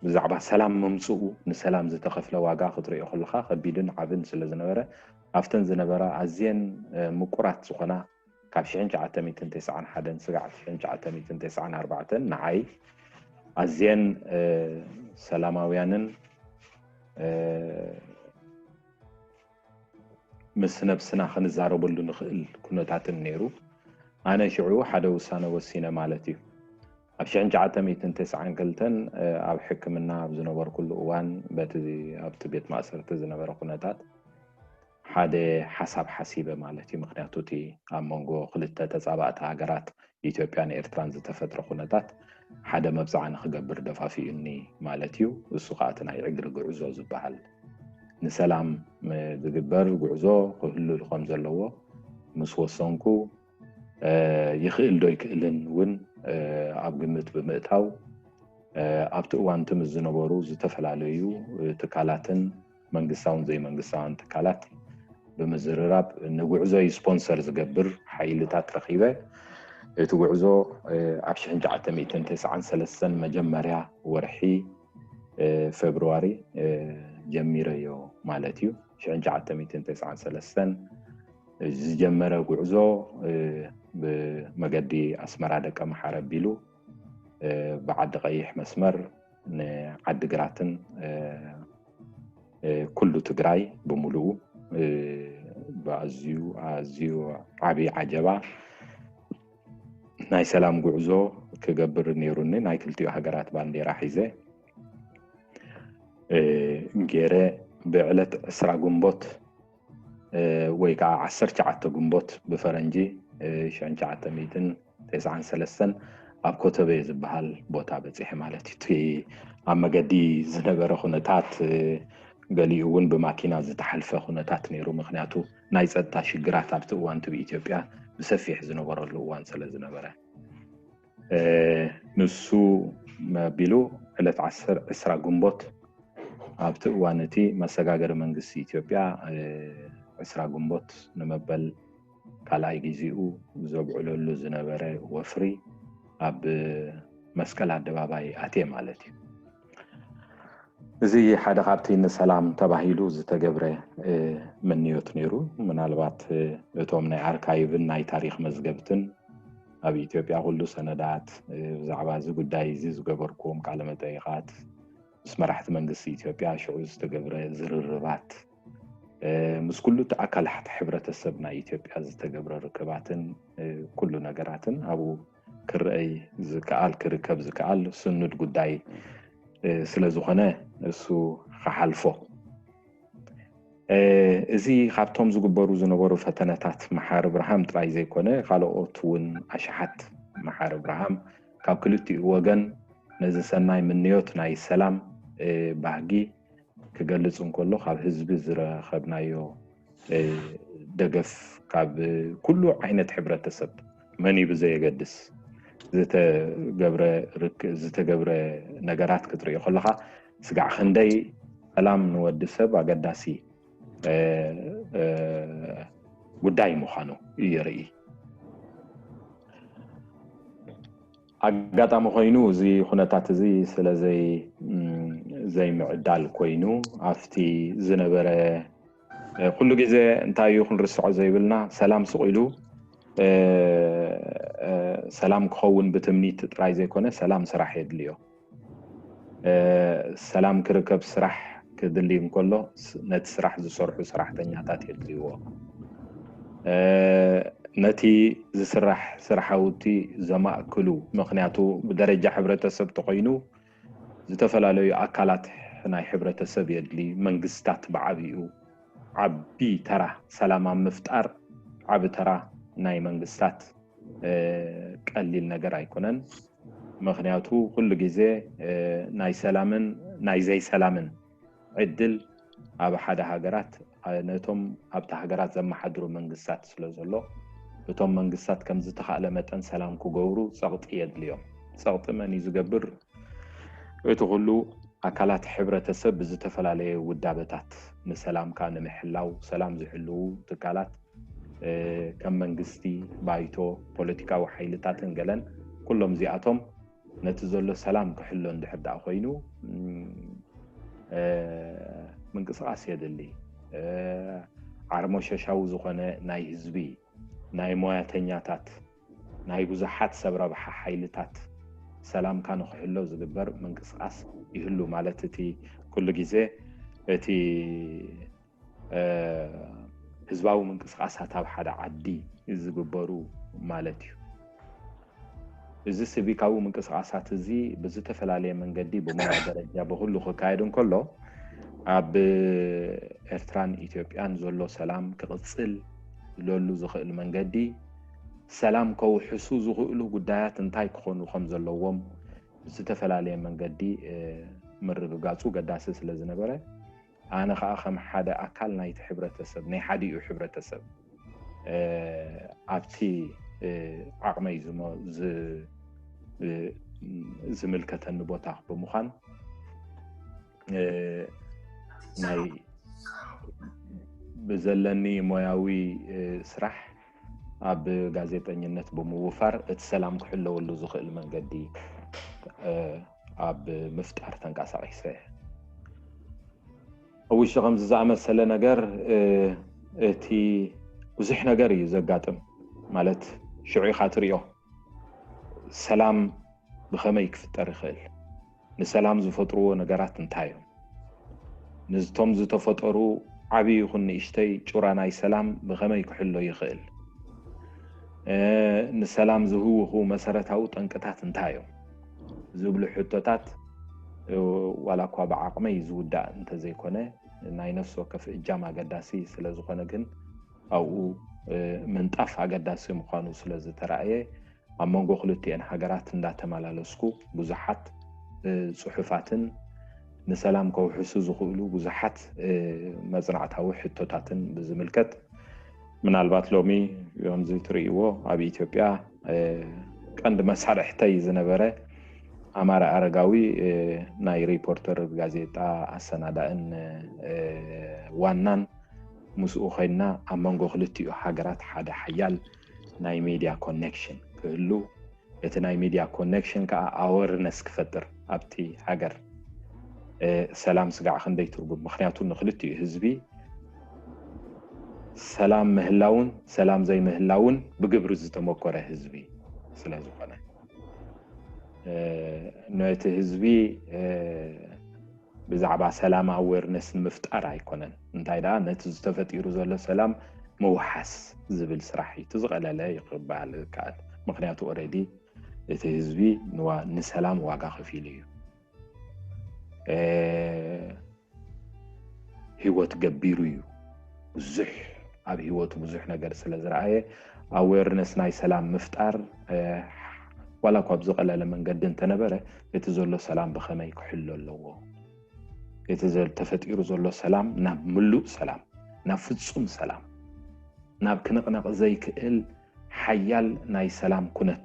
ብዛዕባ ሰላም ምምፅኡ ንሰላም ዝተኸፍለ ዋጋ ክትሪኦ ከለካ ከቢድን ዓብን ስለ ዝነበረ ኣብተን ዝነበራ ኣዝየን ምቁራት ዝኾና ካብ ሽሕን ትሽዓተ ሚእትን ተስዓን ሓደን ስጋዕ ሽሕን ትሽዓተ ሚእትን ተስዓን ኣርባዕተን ንዓይ ኣዝየን ሰላማውያንን ምስ ነብስና ክንዛረበሉ ንኽእል ኩነታትን ነይሩ። ኣነ ሽዑ ሓደ ውሳነ ወሲነ ማለት እዩ። ኣብ ሽሕን ትሽዓተ ሚእትን ተስዓን ክልተን ኣብ ሕክምና ኣብ ዝነበርኩሉ እዋን በቲ ኣብቲ ቤት ማእሰርቲ ዝነበረ ኩነታት ሓደ ሓሳብ ሓሲበ ማለት እዩ። ምክንያቱ እቲ ኣብ መንጎ ክልተ ተጻባእቲ ሃገራት ኢትዮጵያን ኤርትራን ዝተፈጥረ ኩነታት ሓደ መብጽዓ ንክገብር ደፋፊኡኒ ማለት እዩ። እሱ ከዓ እቲ ናይ ዕግሪ ጉዕዞ ዝበሃል ንሰላም ዝግበር ጉዕዞ ክህሉ ከም ዘለዎ ምስ ወሰንኩ፣ ይኽእል ዶ ይክእልን እውን ኣብ ግምት ብምእታው፣ ኣብቲ እዋን እቲ ምስ ዝነበሩ ዝተፈላለዩ ትካላትን መንግስታውን ዘይመንግስታውን ትካላት ብምዝርራብ ንጉዕዞ ስፖንሰር ዝገብር ሓይልታት ረኺበ። እቲ ጉዕዞ ኣብ ሽሕን ትሽዓተ ሚእትን ተስዓን ሰለስተን መጀመርያ ወርሒ ፌብርዋሪ ጀሚረዮ ማለት እዩ። ሽሕን ትሽዓተ ሚእትን ተስዓን ሰለስተን ዝጀመረ ጉዕዞ ብመገዲ ኣስመራ ደቀ መሓረ ኣቢሉ ብዓዲ ቀይሕ መስመር ንዓዲ ግራትን ኩሉ ትግራይ ብምሉኡ ብኣዝዩ ኣዝዩ ዓብዪ ዓጀባ ናይ ሰላም ጉዕዞ ክገብር ነይሩኒ። ናይ ክልቲኡ ሃገራት ባንዴራ ሒዘ ገይረ ብዕለት ዕስራ ግንቦት ወይ ከዓ ዓሰርተ ትሽዓተ ግንቦት ብፈረንጂ ሽሕን ትሽዓተ ሚእትን ተስዓን ሰለስተን ኣብ ኮተቤ ዝበሃል ቦታ በፂሐ ማለት እዩ። እቲ ኣብ መገዲ ዝነበረ ኩነታት ገሊኡ እውን ብማኪና ዝተሓልፈ ኩነታት ነይሩ። ምክንያቱ ናይ ፀጥታ ሽግራት ኣብቲ እዋን እቲ ብኢትዮጵያ ብሰፊሕ ዝነበረሉ እዋን ስለ ዝነበረ ንሱ መቢሉ ዕለት ዓስር ዕስራ ግንቦት ኣብቲ እዋን እቲ መሰጋገሪ መንግስቲ ኢትዮጵያ ዕስራ ግንቦት ንመበል ካልኣይ ግዜኡ ዘብዕለሉ ዝነበረ ወፍሪ ኣብ መስቀል ኣደባባይ ኣትየ ማለት እዩ። እዚ ሓደ ካብቲ ንሰላም ተባሂሉ ዝተገብረ ምንዮት ነይሩ። ምናልባት እቶም ናይ ኣርካይቭን ናይ ታሪክ መዝገብትን ኣብ ኢትዮጵያ ኩሉ ሰነዳት ብዛዕባ እዚ ጉዳይ እዚ ዝገበርኩዎም ቃለ መጠይቃት ምስ መራሕቲ መንግስቲ ኢትዮጵያ ሽዑ ዝተገብረ ዝርርባት ምስ ኩሉ እቲ ኣካላት ሕብረተሰብ ናይ ኢትዮጵያ ዝተገብረ ርክባትን ኩሉ ነገራትን ኣብኡ ክረኣይ ዝከኣል ክርከብ ዝከኣል ስኑድ ጉዳይ ስለ ዝኾነ እሱ ክሓልፎ። እዚ ካብቶም ዝግበሩ ዝነበሩ ፈተነታት መሓሪ ብርሃም ጥራይ ዘይኮነ ካልኦት እውን ኣሽሓት መሓሪ ብርሃም ካብ ክልቲኡ ወገን ነዚ ሰናይ ምንዮት ናይ ሰላም ባህጊ ክገልጽ እንከሎ ካብ ህዝቢ ዝረኸብናዮ ደገፍ ካብ ኩሉ ዓይነት ሕብረተሰብ መን እዩ ብዘየገድስ ዝተገብረ ርክ- ዝተገብረ ነገራት ክትርእዮ ከለኻ ስጋዕ ክንደይ ሰላም ንወዲ ሰብ ኣገዳሲ ጉዳይ ምዃኑ የርኢ። ኣጋጣሚ ኮይኑ እዚ ኩነታት እዚ ስለ ዘይምዕዳል ኮይኑ ኣብቲ ዝነበረ ኩሉ ግዜ እንታይ እዩ ክንርስዖ ዘይብልና ሰላም ስቕ ኢሉ ሰላም ክኸውን ብትምኒት ጥራይ ዘይኮነ ሰላም ስራሕ የድልዮ። ሰላም ክርከብ ስራሕ ክድሊ እንከሎ ነቲ ስራሕ ዝሰርሑ ሰራሕተኛታት የድልይዎ። ነቲ ዝስራሕ ስራሓውቲ ዘማእክሉ ምክንያቱ ብደረጃ ሕብረተሰብ ተኮይኑ ዝተፈላለዩ ኣካላት ናይ ሕብረተሰብ የድሊ። መንግስታት ብዓብኡ ዓቢ ተራ ሰላም ኣብ ምፍጣር ዓቢ ተራ ናይ መንግስታት ቀሊል ነገር ኣይኮነን። ምክንያቱ ኩሉ ግዜ ናይ ሰላምን ናይ ዘይሰላምን ዕድል ኣብ ሓደ ሃገራት ነቶም ኣብቲ ሃገራት ዘመሓድሩ መንግስታት ስለ ዘሎ እቶም መንግስታት ከም ዝተኻእለ መጠን ሰላም ክገብሩ ጸቕጢ የድልዮም። ጸቕጢ መን እዩ ዝገብር? እቲ ኩሉ ኣካላት ሕብረተሰብ ብዝተፈላለየ ውዳበታት ንሰላምካ ንምሕላው ሰላም ዝሕልዉ ትካላት ከም መንግስቲ፣ ባይቶ፣ ፖለቲካዊ ሓይልታትን ገለን ኩሎም እዚኣቶም ነቲ ዘሎ ሰላም ክሕሎ እንድሕር ደኣ ኮይኑ ምንቅስቃስ የድሊ። ዓርሞሸሻዊ ዝኾነ ናይ ህዝቢ ናይ ሞያተኛታት ናይ ብዙሓት ሰብ ረብሓ ሓይልታት ሰላምካ ንክሕሎ ዝግበር ምንቅስቃስ ይህሉ ማለት እቲ ኩሉ ግዜ እቲ ህዝባዊ ምንቅስቃሳት ኣብ ሓደ ዓዲ ዝግበሩ ማለት እዩ። እዚ ሲቪካዊ ምንቅስቃሳት እዚ ብዝተፈላለየ መንገዲ ብሞያ ደረጃ ብኩሉ ክካየድ እንከሎ ኣብ ኤርትራን ኢትዮጵያን ዘሎ ሰላም ክቕጽል ዝለሉ ዝኽእል መንገዲ ሰላም ከውሕሱ ዝኽእሉ ጉዳያት እንታይ ክኾኑ ከም ዘለዎም ብዝተፈላለየ መንገዲ ምርግጋጹ ገዳሲ ስለ ዝነበረ ኣነ ከዓ ከም ሓደ ኣካል ናይቲ ሕብረተሰብ፣ ናይ ሓዲኡ ሕብረተሰብ ኣብቲ ዓቕመይ ዝምልከተኒ ቦታ ብምዃን ናይ ብዘለኒ ሞያዊ ስራሕ ኣብ ጋዜጠኝነት ብምውፋር እቲ ሰላም ክሕለወሉ ዝኽእል መንገዲ ኣብ ምፍጣር ተንቀሳቒሰ። ኣብ ውሽጢ ከምዚ ዝኣመሰለ ነገር እቲ ብዙሕ ነገር እዩ ዘጋጥም። ማለት ሽዑ ኢኻ ትሪኦ ሰላም ብኸመይ ክፍጠር ይኽእል፣ ንሰላም ዝፈጥርዎ ነገራት እንታይ እዮም፣ ንዝቶም ዝተፈጠሩ ዓብዪ ይኹን ንእሽተይ ጩራ ናይ ሰላም ብኸመይ ክሕሎ ይኽእል፣ ንሰላም ዝህውኹ መሰረታዊ ጠንቅታት እንታይ እዮም ዝብሉ ሕቶታት ዋላ እኳ ብዓቕመይ ዝውዳእ እንተዘይኮነ ናይ ነፍሲ ወከፍ እጃም ኣገዳሲ ስለዝኾነ ግን ኣብኡ ምንጣፍ ኣገዳሲ ምዃኑ ስለዝተረኣየ ኣብ መንጎ ክልቲኤን ሃገራት እንዳተመላለስኩ ብዙሓት ፅሑፋትን ንሰላም ከውሕሱ ዝኽእሉ ብዙሓት መፅናዕታዊ ሕቶታትን ብዝምልከት ምናልባት ሎሚ ከምዚ ትርእይዎ ኣብ ኢትዮጵያ ቀንዲ መሳርሕተይ ዝነበረ ኣማረ ኣረጋዊ ናይ ሪፖርተር ጋዜጣ ኣሰናዳእን ዋናን ምስኡ ኮይና ኣብ መንጎ ክልቲኡ ሃገራት ሓደ ሓያል ናይ ሚድያ ኮኔክሽን ክህሉ እቲ ናይ ሚድያ ኮኔክሽን ከዓ ኣወርነስ ክፈጥር ኣብቲ ሃገር ሰላም ስጋዕ ክንደይ ትርጉም ምክንያቱ ንክልቲኡ ህዝቢ ሰላም ምህላውን ሰላም ዘይምህላውን ብግብሪ ዝተመኮረ ህዝቢ ስለዝኾነ ነቲ ህዝቢ ብዛዕባ ሰላም ኣዌርነስ ንምፍጣር ኣይኮነን እንታይ ደኣ ነቲ ዝተፈጢሩ ዘሎ ሰላም ምውሓስ ዝብል ስራሕ እዩ ዝቐለለ ይክበሃል ይከኣል ምክንያቱ ኦረዲ እቲ ህዝቢ ንሰላም ዋጋ ከፊሉ እዩ ህይወት ገቢሩ እዩ ብዙሕ ኣብ ህይወቱ ብዙሕ ነገር ስለ ዝረኣየ ኣዌርነስ ናይ ሰላም ምፍጣር ዋላ እኳ ብዝቐለለ መንገዲ እንተነበረ እቲ ዘሎ ሰላም ብኸመይ ክሕሎ ኣለዎ እቲ ተፈጢሩ ዘሎ ሰላም ናብ ምሉእ ሰላም ናብ ፍጹም ሰላም ናብ ክንቕነቕ ዘይክእል ሓያል ናይ ሰላም ኩነት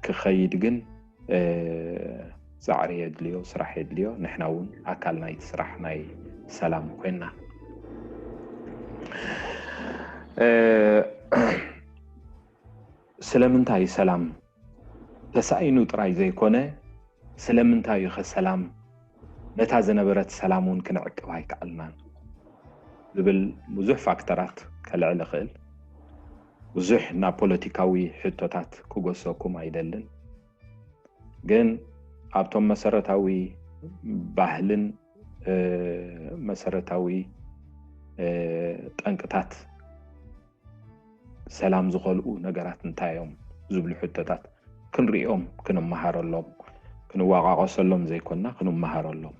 ክኸይድ ግን ፃዕሪ የድልዮ ስራሕ የድልዮ ንሕና እውን ኣካል ናይቲ ስራሕ ናይ ሰላም ኮይና ስለምንታይ ሰላም ተሳኢኑ ጥራይ ዘይኮነ ስለምንታይ እዩ ከሰላም ነታ ዝነበረት ሰላም እውን ክንዕቅብ ኣይከኣልናን ዝብል ብዙሕ ፋክተራት ከልዕል ይኽእል ብዙሕ ናብ ፖለቲካዊ ሕቶታት ክጎሰኩም ኣይደልን ግን ኣብቶም መሰረታዊ ባህልን መሰረታዊ ጠንቅታት ሰላም ዝኸልኡ ነገራት እንታይ እዮም ዝብሉ ሕቶታት ክንሪኦም ክንመሃረሎም ክንዋቃቀሰሎም ዘይኮንና ክንመሃረሎም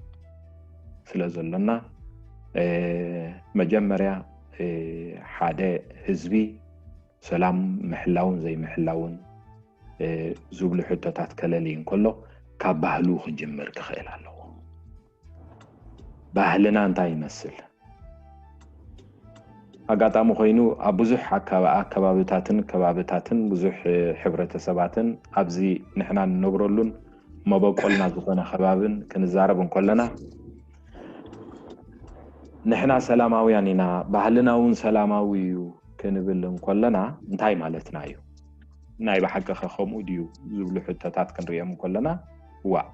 ስለ ዘሎና መጀመርያ ሓደ ህዝቢ ሰላም ምሕላውን ዘይምሕላውን ዝብሉ ሕቶታት ከለሊ እንከሎ ካብ ባህሉ ክጅምር ክኽእል ኣለዎ ባህልና እንታይ ይመስል ኣጋጣሚ ኮይኑ ኣብ ብዙሕ ኣከባብታትን ከባብታትን ብዙሕ ሕብረተሰባትን ኣብዚ ንሕና ንነብረሉን መበቆልና ዝኾነ ከባብን ክንዛረብ እንከለና ንሕና ሰላማውያን ኢና ባህልና እውን ሰላማዊ እዩ ክንብል እንከለና እንታይ ማለትና እዩ ናይ ብሓቂ ከ ከምኡ ድዩ ዝብሉ ሕቶታት ክንሪኦም እንከለና ዋ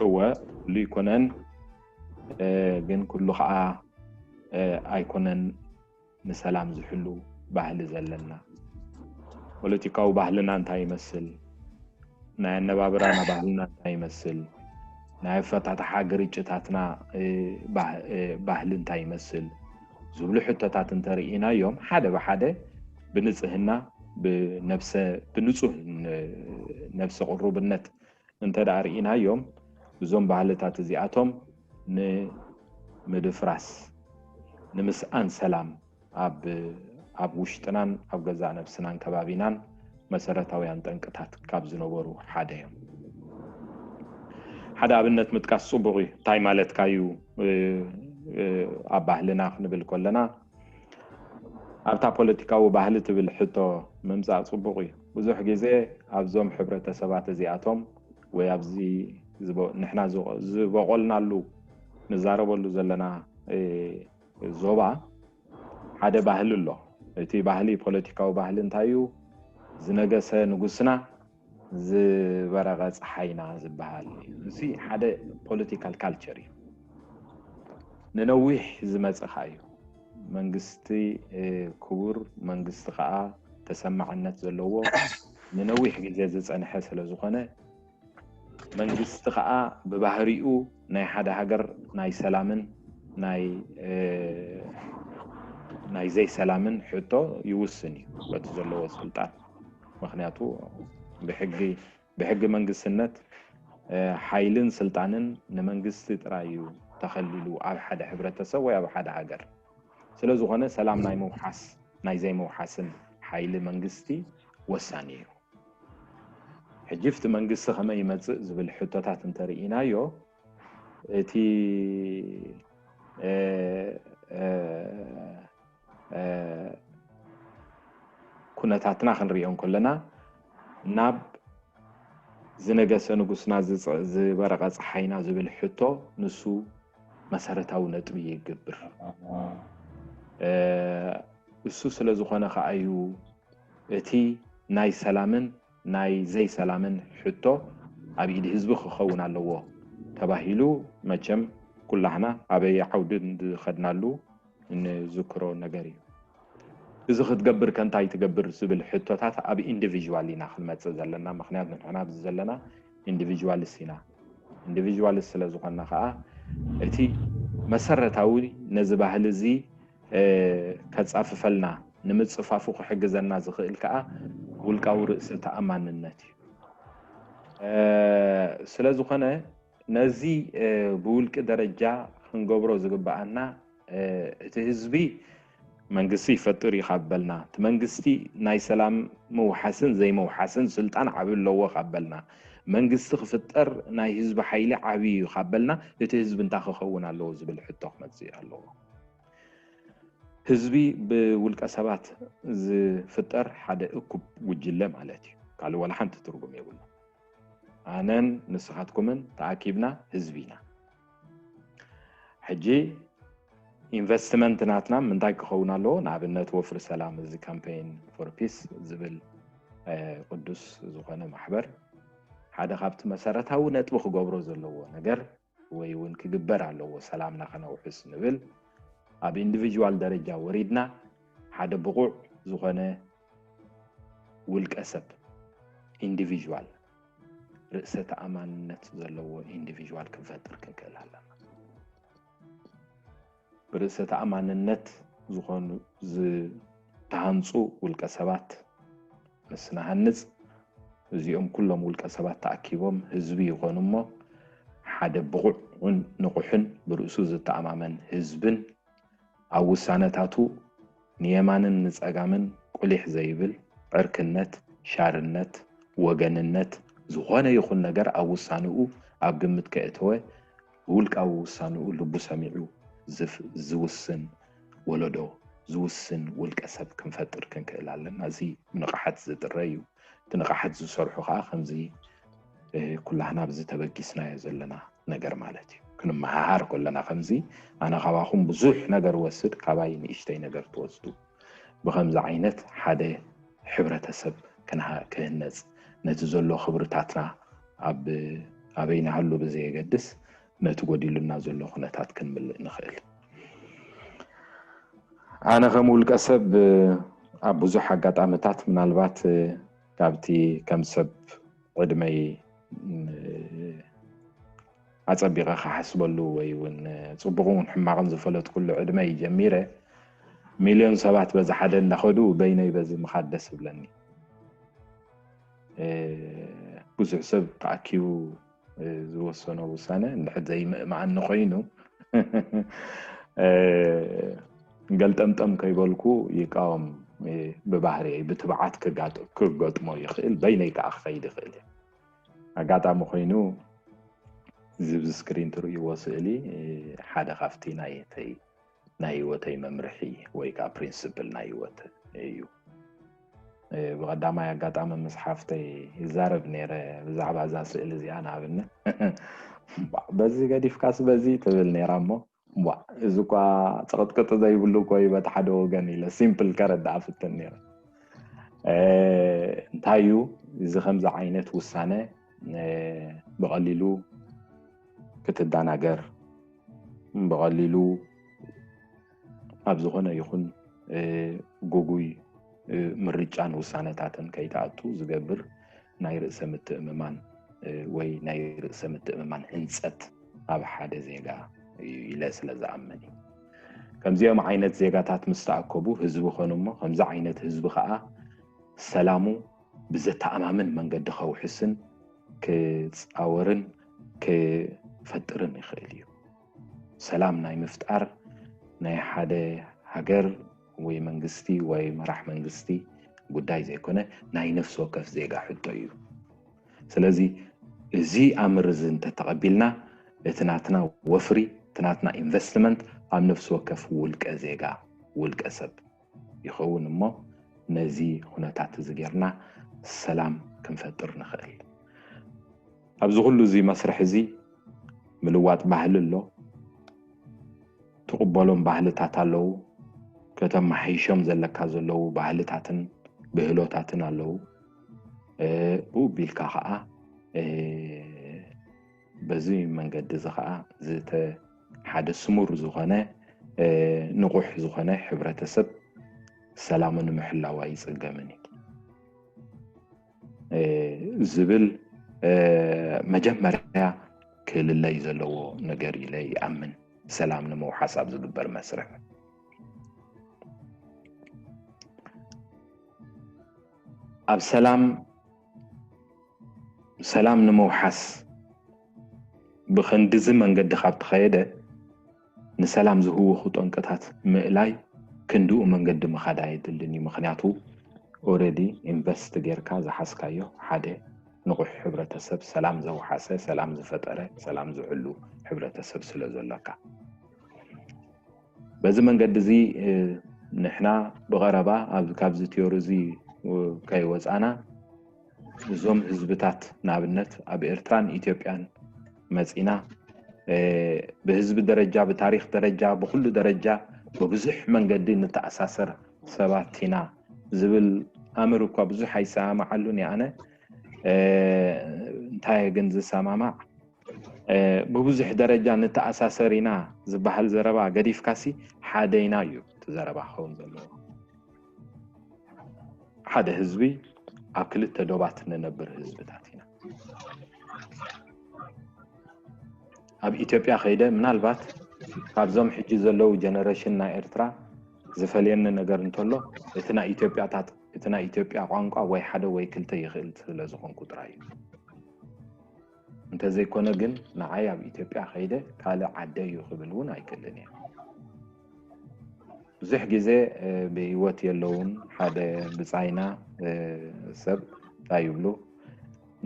እወ ኩሉ ይኮነን ግን ኩሉ ከዓ ኣይኮነን ንሰላም ዝሕሉ ባህሊ ዘለና ፖለቲካዊ ባህልና እንታይ ይመስል ናይ ኣነባብራና ባህልና እንታይ ይመስል ናይ ኣፈታትሓ ግርጭታትና ባህሊ እንታይ ይመስል ዝብሉ ሕቶታት እንተርኢናዮም ሓደ ብሓደ ብንፅህና ብነብሰ ብንፁህ ነብሰ ቅሩብነት እንተ ደኣ ርኢናዮም እዞም ባህልታት እዚኣቶም ንምድፍራስ ንምስኣን ሰላም ኣብ ኣብ ውሽጥናን ኣብ ገዛእ ነብስናን ከባቢናን መሰረታውያን ጠንቅታት ካብ ዝነበሩ ሓደ እዮም ሓደ ኣብነት ምጥቃስ ፅቡቅ እዩ እንታይ ማለትካ እዩ ኣብ ባህልና ክንብል ከለና ኣብታ ፖለቲካዊ ባህሊ ትብል ሕቶ ምምፃእ ፅቡቕ እዩ። ብዙሕ ግዜ ኣብዞም ሕብረተሰባት እዚኣቶም ወይ ኣብዚ ንሕና ዝበቆልናሉ ንዛረበሉ ዘለና ዞባ ሓደ ባህሊ ኣሎ። እቲ ባህሊ ፖለቲካዊ ባህሊ እንታይ እዩ? ዝነገሰ ንጉስና ዝበረቐ ፀሓይና ዝበሃል እዩ። እዚ ሓደ ፖለቲካል ካልቸር እዩ። ንነዊሕ ዝመፀ ከዓ እዩ። መንግስቲ ክቡር መንግስቲ ከዓ ተሰማዕነት ዘለዎ ንነዊሕ ግዜ ዝፀንሐ ስለዝኾነ መንግስቲ ከዓ ብባህሪኡ ናይ ሓደ ሃገር ናይ ሰላምን ናይ ናይ ዘይሰላምን ሕቶ ይውስን እዩ በቲ ዘለዎ ስልጣን። ምክንያቱ ብሕጊ ብሕጊ መንግስትነት ሓይልን ስልጣንን ንመንግስቲ ጥራይ እዩ ተኸሊሉ ኣብ ሓደ ሕብረተሰብ ወይ ኣብ ሓደ ሃገር። ስለዝኾነ ሰላም ናይ ምውሓስ ናይ ዘይምውሓስን ሓይሊ መንግስቲ ወሳኒ እዩ። ሕጂ እቲ መንግስቲ ከመይ ይመፅእ ዝብል ሕቶታት እንተርኢናዮ እቲ ኩነታትና ክንሪኦ እንከለና ናብ ዝነገሰ ንጉስና ዝበረቐ ፀሓይና ዝብል ሕቶ ንሱ መሰረታዊ ነጥቢ ይገብር። እሱ ስለ ዝኾነ ከዓ እዩ እቲ ናይ ሰላምን ናይ ዘይሰላምን ሕቶ ኣብ ኢድ ህዝቢ ክኸውን ኣለዎ ተባሂሉ መቸም ኩላህና ኣበይ ዓውዲ ዝኸድናሉ እንዝክሮ ነገር እዩ። እዚ ክትገብር ከንታይ ትገብር ዝብል ሕቶታት ኣብ ኢንዲቪዥዋል ኢና ክንመፅእ ዘለና። ምክንያቱ ንሕና ኣብዚ ዘለና ኢንዲቪዥዋልስ ኢና። ኢንዲቪዥዋልስ ስለ ዝኾንና ከዓ እቲ መሰረታዊ ነዚ ባህሊ እዚ ከፃፍፈልና ንምፅፋፉ ክሕግዘና ዝኽእል ከዓ ውልቃዊ ርእሰ ተኣማንነት እዩ። ስለ ዝኾነ ነዚ ብውልቂ ደረጃ ክንገብሮ ዝግበኣና እቲ ህዝቢ መንግስቲ ይፈጥር እዩ ካብ በልና እቲ መንግስቲ ናይ ሰላም ምውሓስን ዘይምውሓስን ስልጣን ዓቢ ኣለዎ ካብ በልና መንግስቲ ክፍጠር ናይ ህዝቢ ሓይሊ ዓቢ እዩ ካብ በልና እቲ ህዝቢ እንታይ ክኸውን ኣለዎ ዝብል ሕቶ ክመፅእ ኣለዎ። ህዝቢ ብውልቀ ሰባት ዝፍጠር ሓደ እኩብ ጉጅለ ማለት እዩ። ካልእ ዋላ ሓንቲ ትርጉም የብሉ። ኣነን ንስኻትኩምን ተኣኪብና ህዝቢ ኢና። ሕጂ ኢንቨስትመንት ናትና ምንታይ ክኸውን ኣለዎ? ንኣብነት ወፍሪ ሰላም እዚ ካምፔን ፎር ፒስ ዝብል ቅዱስ ዝኾነ ማሕበር ሓደ ካብቲ መሰረታዊ ነጥቢ ክገብሮ ዘለዎ ነገር ወይ እውን ክግበር ኣለዎ ሰላምና ከነውሕስ ንብል ኣብ ኢንዲቪጅዋል ደረጃ ወሪድና ሓደ ብቑዕ ዝኾነ ውልቀ ሰብ ኢንዲቪጅዋል ርእሰ ተኣማንነት ዘለዎ ኢንዲቪጅዋል ክንፈጥር ክንክእል ኣለና። ብርእሰ ተኣማንነት ዝኾኑ ዝተሃንፁ ውልቀ ሰባት ምስ ንሃንፅ እዚኦም ኩሎም ውልቀ ሰባት ተኣኪቦም ህዝቢ ይኾኑ እሞ ሓደ ብቑዕን ንቑሕን ብርእሱ ዝተኣማመን ህዝብን ኣብ ውሳነታቱ ንየማንን ንፀጋምን ቁሊሕ ዘይብል ዕርክነት፣ ሻርነት፣ ወገንነት ዝኾነ ይኹን ነገር ኣብ ውሳንኡ ኣብ ግምት ከእተወ ብውልቃዊ ውሳንኡ ልቡ ሰሚዑ ዝውስን ወለዶ ዝውስን ውልቀ ሰብ ክንፈጥር ክንክእል ኣለና። እዚ ንቕሓት ዝጥረ እዩ። እቲ ንቕሓት ዝሰርሑ ከዓ ከምዚ ኩላህና ኣብዚ ተበጊስናዮ ዘለና ነገር ማለት እዩ። ክንመሃሃር ከለና ከምዚ ኣነ ካባኹም ብዙሕ ነገር ወስድ ካባይ ንእሽተይ ነገር ትወስዱ። ብከምዚ ዓይነት ሓደ ሕብረተሰብ ክህነፅ ነቲ ዘሎ ክብርታትና ኣበይ ንሃሉ ብዘየገድስ ነቲ ጎዲሉና ዘሎ ኩነታት ክንምልእ ንኽእል። ኣነ ከም ውልቀ ሰብ ኣብ ብዙሕ ኣጋጣምታት ምናልባት ካብቲ ከም ሰብ ዕድመይ ኣፀቢቐ ክሓስበሉ ወይ እውን ፅቡቕን ሕማቕን ዝፈለጥኩሉ ዕድመ እዩ ጀሚረ ሚልዮን ሰባት በዚ ሓደ እንዳኸዱ በይነይ በዚ ምኻድ ደስ ይብለኒ። ብዙሕ ሰብ ተኣኪቡ ዝወሰኖ ውሳነ እንድሕር ዘይምእማኣኒ ኮይኑ ገልጠምጠም ከይበልኩ ይቃወም። ብባህርየይ ብትብዓት ክገጥሞ ይኽእል፣ በይነይ ከዓ ክኸይድ ይኽእል እየ። ኣጋጣሚ ኮይኑ እዚ ኣብዚ ስክሪን ትርእይዎ ስእሊ ሓደ ካብቲ ናይተይ ናይ ህይወተይ መምርሒ ወይ ከዓ ፕሪንስፕል ናይ ህይወት እዩ። ብቐዳማይ ኣጋጣሚ ምስ ሓፍተይ ይዛረብ ነይረ ብዛዕባ እዛ ስእሊ እዚኣ። ንኣብነት በዚ ገዲፍካስ በዚ ትብል ነይራ እሞ፣ ዋ፣ እዚ እኳ ጸቕጥቅጥ ዘይብሉ እኮ እዩ በቲ ሓደ ወገን ኢለ ሲምፕል ከረድኣ ፍትን ነይረ። እንታይ እዩ እዚ ከምዚ ዓይነት ውሳነ ብቐሊሉ ክትደናገር፣ ብቐሊሉ ኣብ ዝኾነ ይኹን ግጉይ ምርጫን ውሳነታትን ከይትኣቱ ዝገብር ናይ ርእሰ ምትእምማን ወይ ናይ ርእሰ ምትእምማን ህንፀት ኣብ ሓደ ዜጋ እዩ ኢለ ስለ ዝኣምን እዩ። ከምዚኦም ዓይነት ዜጋታት ምስ ተኣከቡ ህዝቢ ኮኑ እሞ፣ ከምዚ ዓይነት ህዝቢ ከዓ ሰላሙ ብዘተኣማምን መንገዲ ከውሕስን ክፃወርን ክፈጥርን ይኽእል እዩ። ሰላም ናይ ምፍጣር ናይ ሓደ ሃገር ወይ መንግስቲ ወይ መራሕ መንግስቲ ጉዳይ ዘይኮነ፣ ናይ ነፍሲ ወከፍ ዜጋ ሕቶ እዩ። ስለዚ እዚ ኣምር እዚ እንተተቐቢልና፣ እቲ ናትና ወፍሪ፣ እቲ ናትና ኢንቨስትመንት ኣብ ነፍሲ ወከፍ ውልቀ ዜጋ፣ ውልቀ ሰብ ይኸውን እሞ፣ ነዚ ኩነታት እዚ ጌርና ሰላም ክንፈጥር ንኽእል። ኣብዚ ኩሉ እዚ መስርሕ እዚ ምልዋጥ ባህሊ ኣሎ፣ ትቕበሎም ባህልታት ኣለዉ፣ ከተመሓይሾም ዘለካ ዘለዉ ባህልታትን ብህሎታትን ኣለዉ። ብኡ ቢልካ ከዓ በዚ መንገዲ እዚ ከዓ ዝተ ሓደ ስሙር ዝኾነ ንቑሕ ዝኾነ ሕብረተሰብ ሰላሙ ንምሕላው ኣይፅገምን እዩ ዝብል መጀመርያ ክልለይ ዘለዎ ነገር ኢለ ይኣምን። ሰላም ንምውሓስ ኣብ ዝግበር መስርሕ ኣብ ሰላም ሰላም ንምውሓስ ብኸንድዚ መንገዲ ካብ ተኸየደ፣ ንሰላም ዝህውኹ ጠንቅታት ምእላይ ክንድኡ መንገዲ ምኻድ ኣየድልን እዩ። ምኽንያቱ ኦረዲ ኢንቨስት ጌርካ ዝሓዝካዮ ሓደ ንቑሕ ሕብረተሰብ፣ ሰላም ዘውሓሰ፣ ሰላም ዝፈጠረ፣ ሰላም ዝሕሉ ሕብረተሰብ ስለ ዘሎካ። በዚ መንገዲ እዚ ንሕና ብቐረባ ካብዚ ቲዮሪ እዚ ከይወፃና፣ እዞም ህዝብታት ንኣብነት ኣብ ኤርትራን ኢትዮጵያን መፂና ብህዝቢ ደረጃ፣ ብታሪክ ደረጃ፣ ብኩሉ ደረጃ ብብዙሕ መንገዲ ንተኣሳሰር ሰባት ኢና ዝብል ኣምር እኳ ብዙሕ ኣይሰማማዓሉን እየ ኣነ። እንታይ ግን ዝሰማማዕ፣ ብብዙሕ ደረጃ ንተኣሳሰር ኢና ዝበሃል ዘረባ ገዲፍካሲ፣ ሓደ ኢና እዩ እቲ ዘረባ ክኸውን ዘለዎ። ሓደ ህዝቢ ኣብ ክልተ ዶባት ንነብር ህዝብታት ኢና። ኣብ ኢትዮጵያ ከይደ፣ ምናልባት ካብዞም ሕጂ ዘለዉ ጀነሬሽን ናይ ኤርትራ ዝፈልየኒ ነገር እንተሎ፣ እቲ ናይ ኢትዮጵያታት፣ እቲ ናይ ኢትዮጵያ ቋንቋ ወይ ሓደ ወይ ክልተ ይኽእል ስለ ዝኾንኩ ጥራይ እዩ። እንተዘይኮነ ግን ንዓይ ኣብ ኢትዮጵያ ከይደ ካልእ ዓደ እዩ ክብል እውን ኣይክእልን እየ። ብዙሕ ግዜ ብህይወት የለውን። ሓደ ብጻይና ሰብ እንታይ ይብሉ፣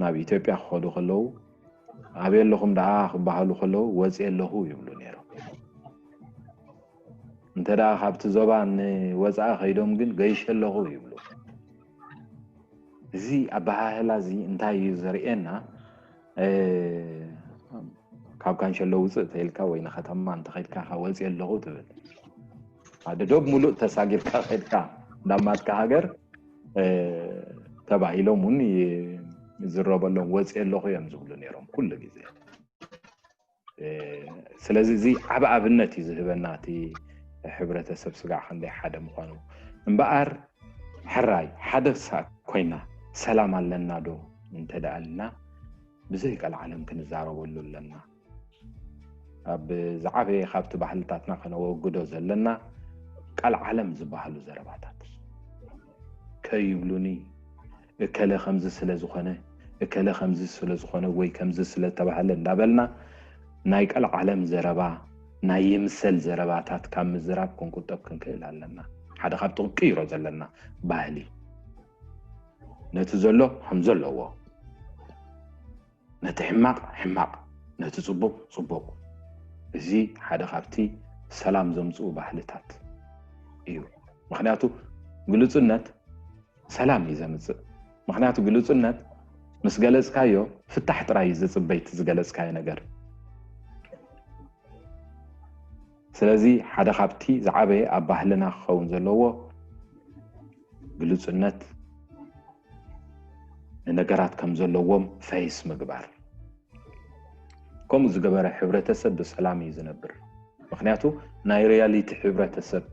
ናብ ኢትዮጵያ ክኸዱ ከለዉ፣ ኣበይ ኣለኹም ደኣ ክበሃሉ ከለዉ፣ ወጺኤ ኣለኹ ይብሉ ነይሮም። እንተ ደኣ ካብቲ ዞባ ንወጻኢ ከይዶም ግን፣ ገይሸ ኣለኹ ይብሉ። እዚ ኣበሃህላ እዚ እንታይ እዩ ዘርእየና? ካብ ካንሸሎ ውፅእ ተይልካ ወይ ንከተማ እንተኸድካ፣ ወፂ ኣለኹ ትብል። ሓደ ዶብ ሙሉእ ተሳጊርካ ከድካ፣ ዳማትካ ሃገር ተባሂሎም እውን ይዝረበሎም፣ ወፂ ኣለኹ እዮም ዝብሉ ነይሮም ኩሉ ግዜ። ስለዚ እዚ ዓብ ኣብነት እዩ ዝህበና፣ እቲ ሕብረተሰብ ስጋዕ ክንደይ ሓደ ምዃኑ። እምበኣር ሕራይ ሓደ ሳ ኮይና፣ ሰላም ኣለና ዶ እንተ ደኣ ኣልና፣ ብዘይ ቀልዓለም ክንዛረበሉ ኣለና። ኣብ ዝዓበየ ካብቲ ባህልታትና ከነወግዶ ዘለና ቀልዓለም ዝበሃሉ ዘረባታት ከይብሉኒ፣ እከለ ከምዚ ስለ ዝኾነ፣ እከለ ከምዚ ስለ ዝኾነ ወይ ከምዚ ስለ ተባህለ እንዳበልና ናይ ቀልዓለም ዘረባ፣ ናይ ይምሰል ዘረባታት ካብ ምዝራብ ክንቁጠብ ክንክእል ኣለና። ሓደ ካብቲ ክንቅይሮ ዘለና ባህሊ፣ ነቲ ዘሎ ከም ዘለዎ፣ ነቲ ሕማቕ ሕማቕ፣ ነቲ ጽቡቕ ጽቡቕ። እዚ ሓደ ካብቲ ሰላም ዘምጽኡ ባህልታት እዩ። ምኽንያቱ ግሉጽነት ሰላም እዩ ዘምጽእ። ምኽንያቱ ግሉጽነት ምስ ገለጽካዮ ፍታሕ ጥራይ እዩ ዝጽበይ እቲ ዝገለጽካዮ ነገር። ስለዚ ሓደ ካብቲ ዝዓበየ ኣብ ባህልና ክኸውን ዘለዎ ግሉጽነት፣ ንነገራት ከም ዘለዎም ፈይስ ምግባር። ከምኡ ዝገበረ ሕብረተሰብ ብሰላም እዩ ዝነብር። ምኽንያቱ ናይ ሪያሊቲ ሕብረተሰብ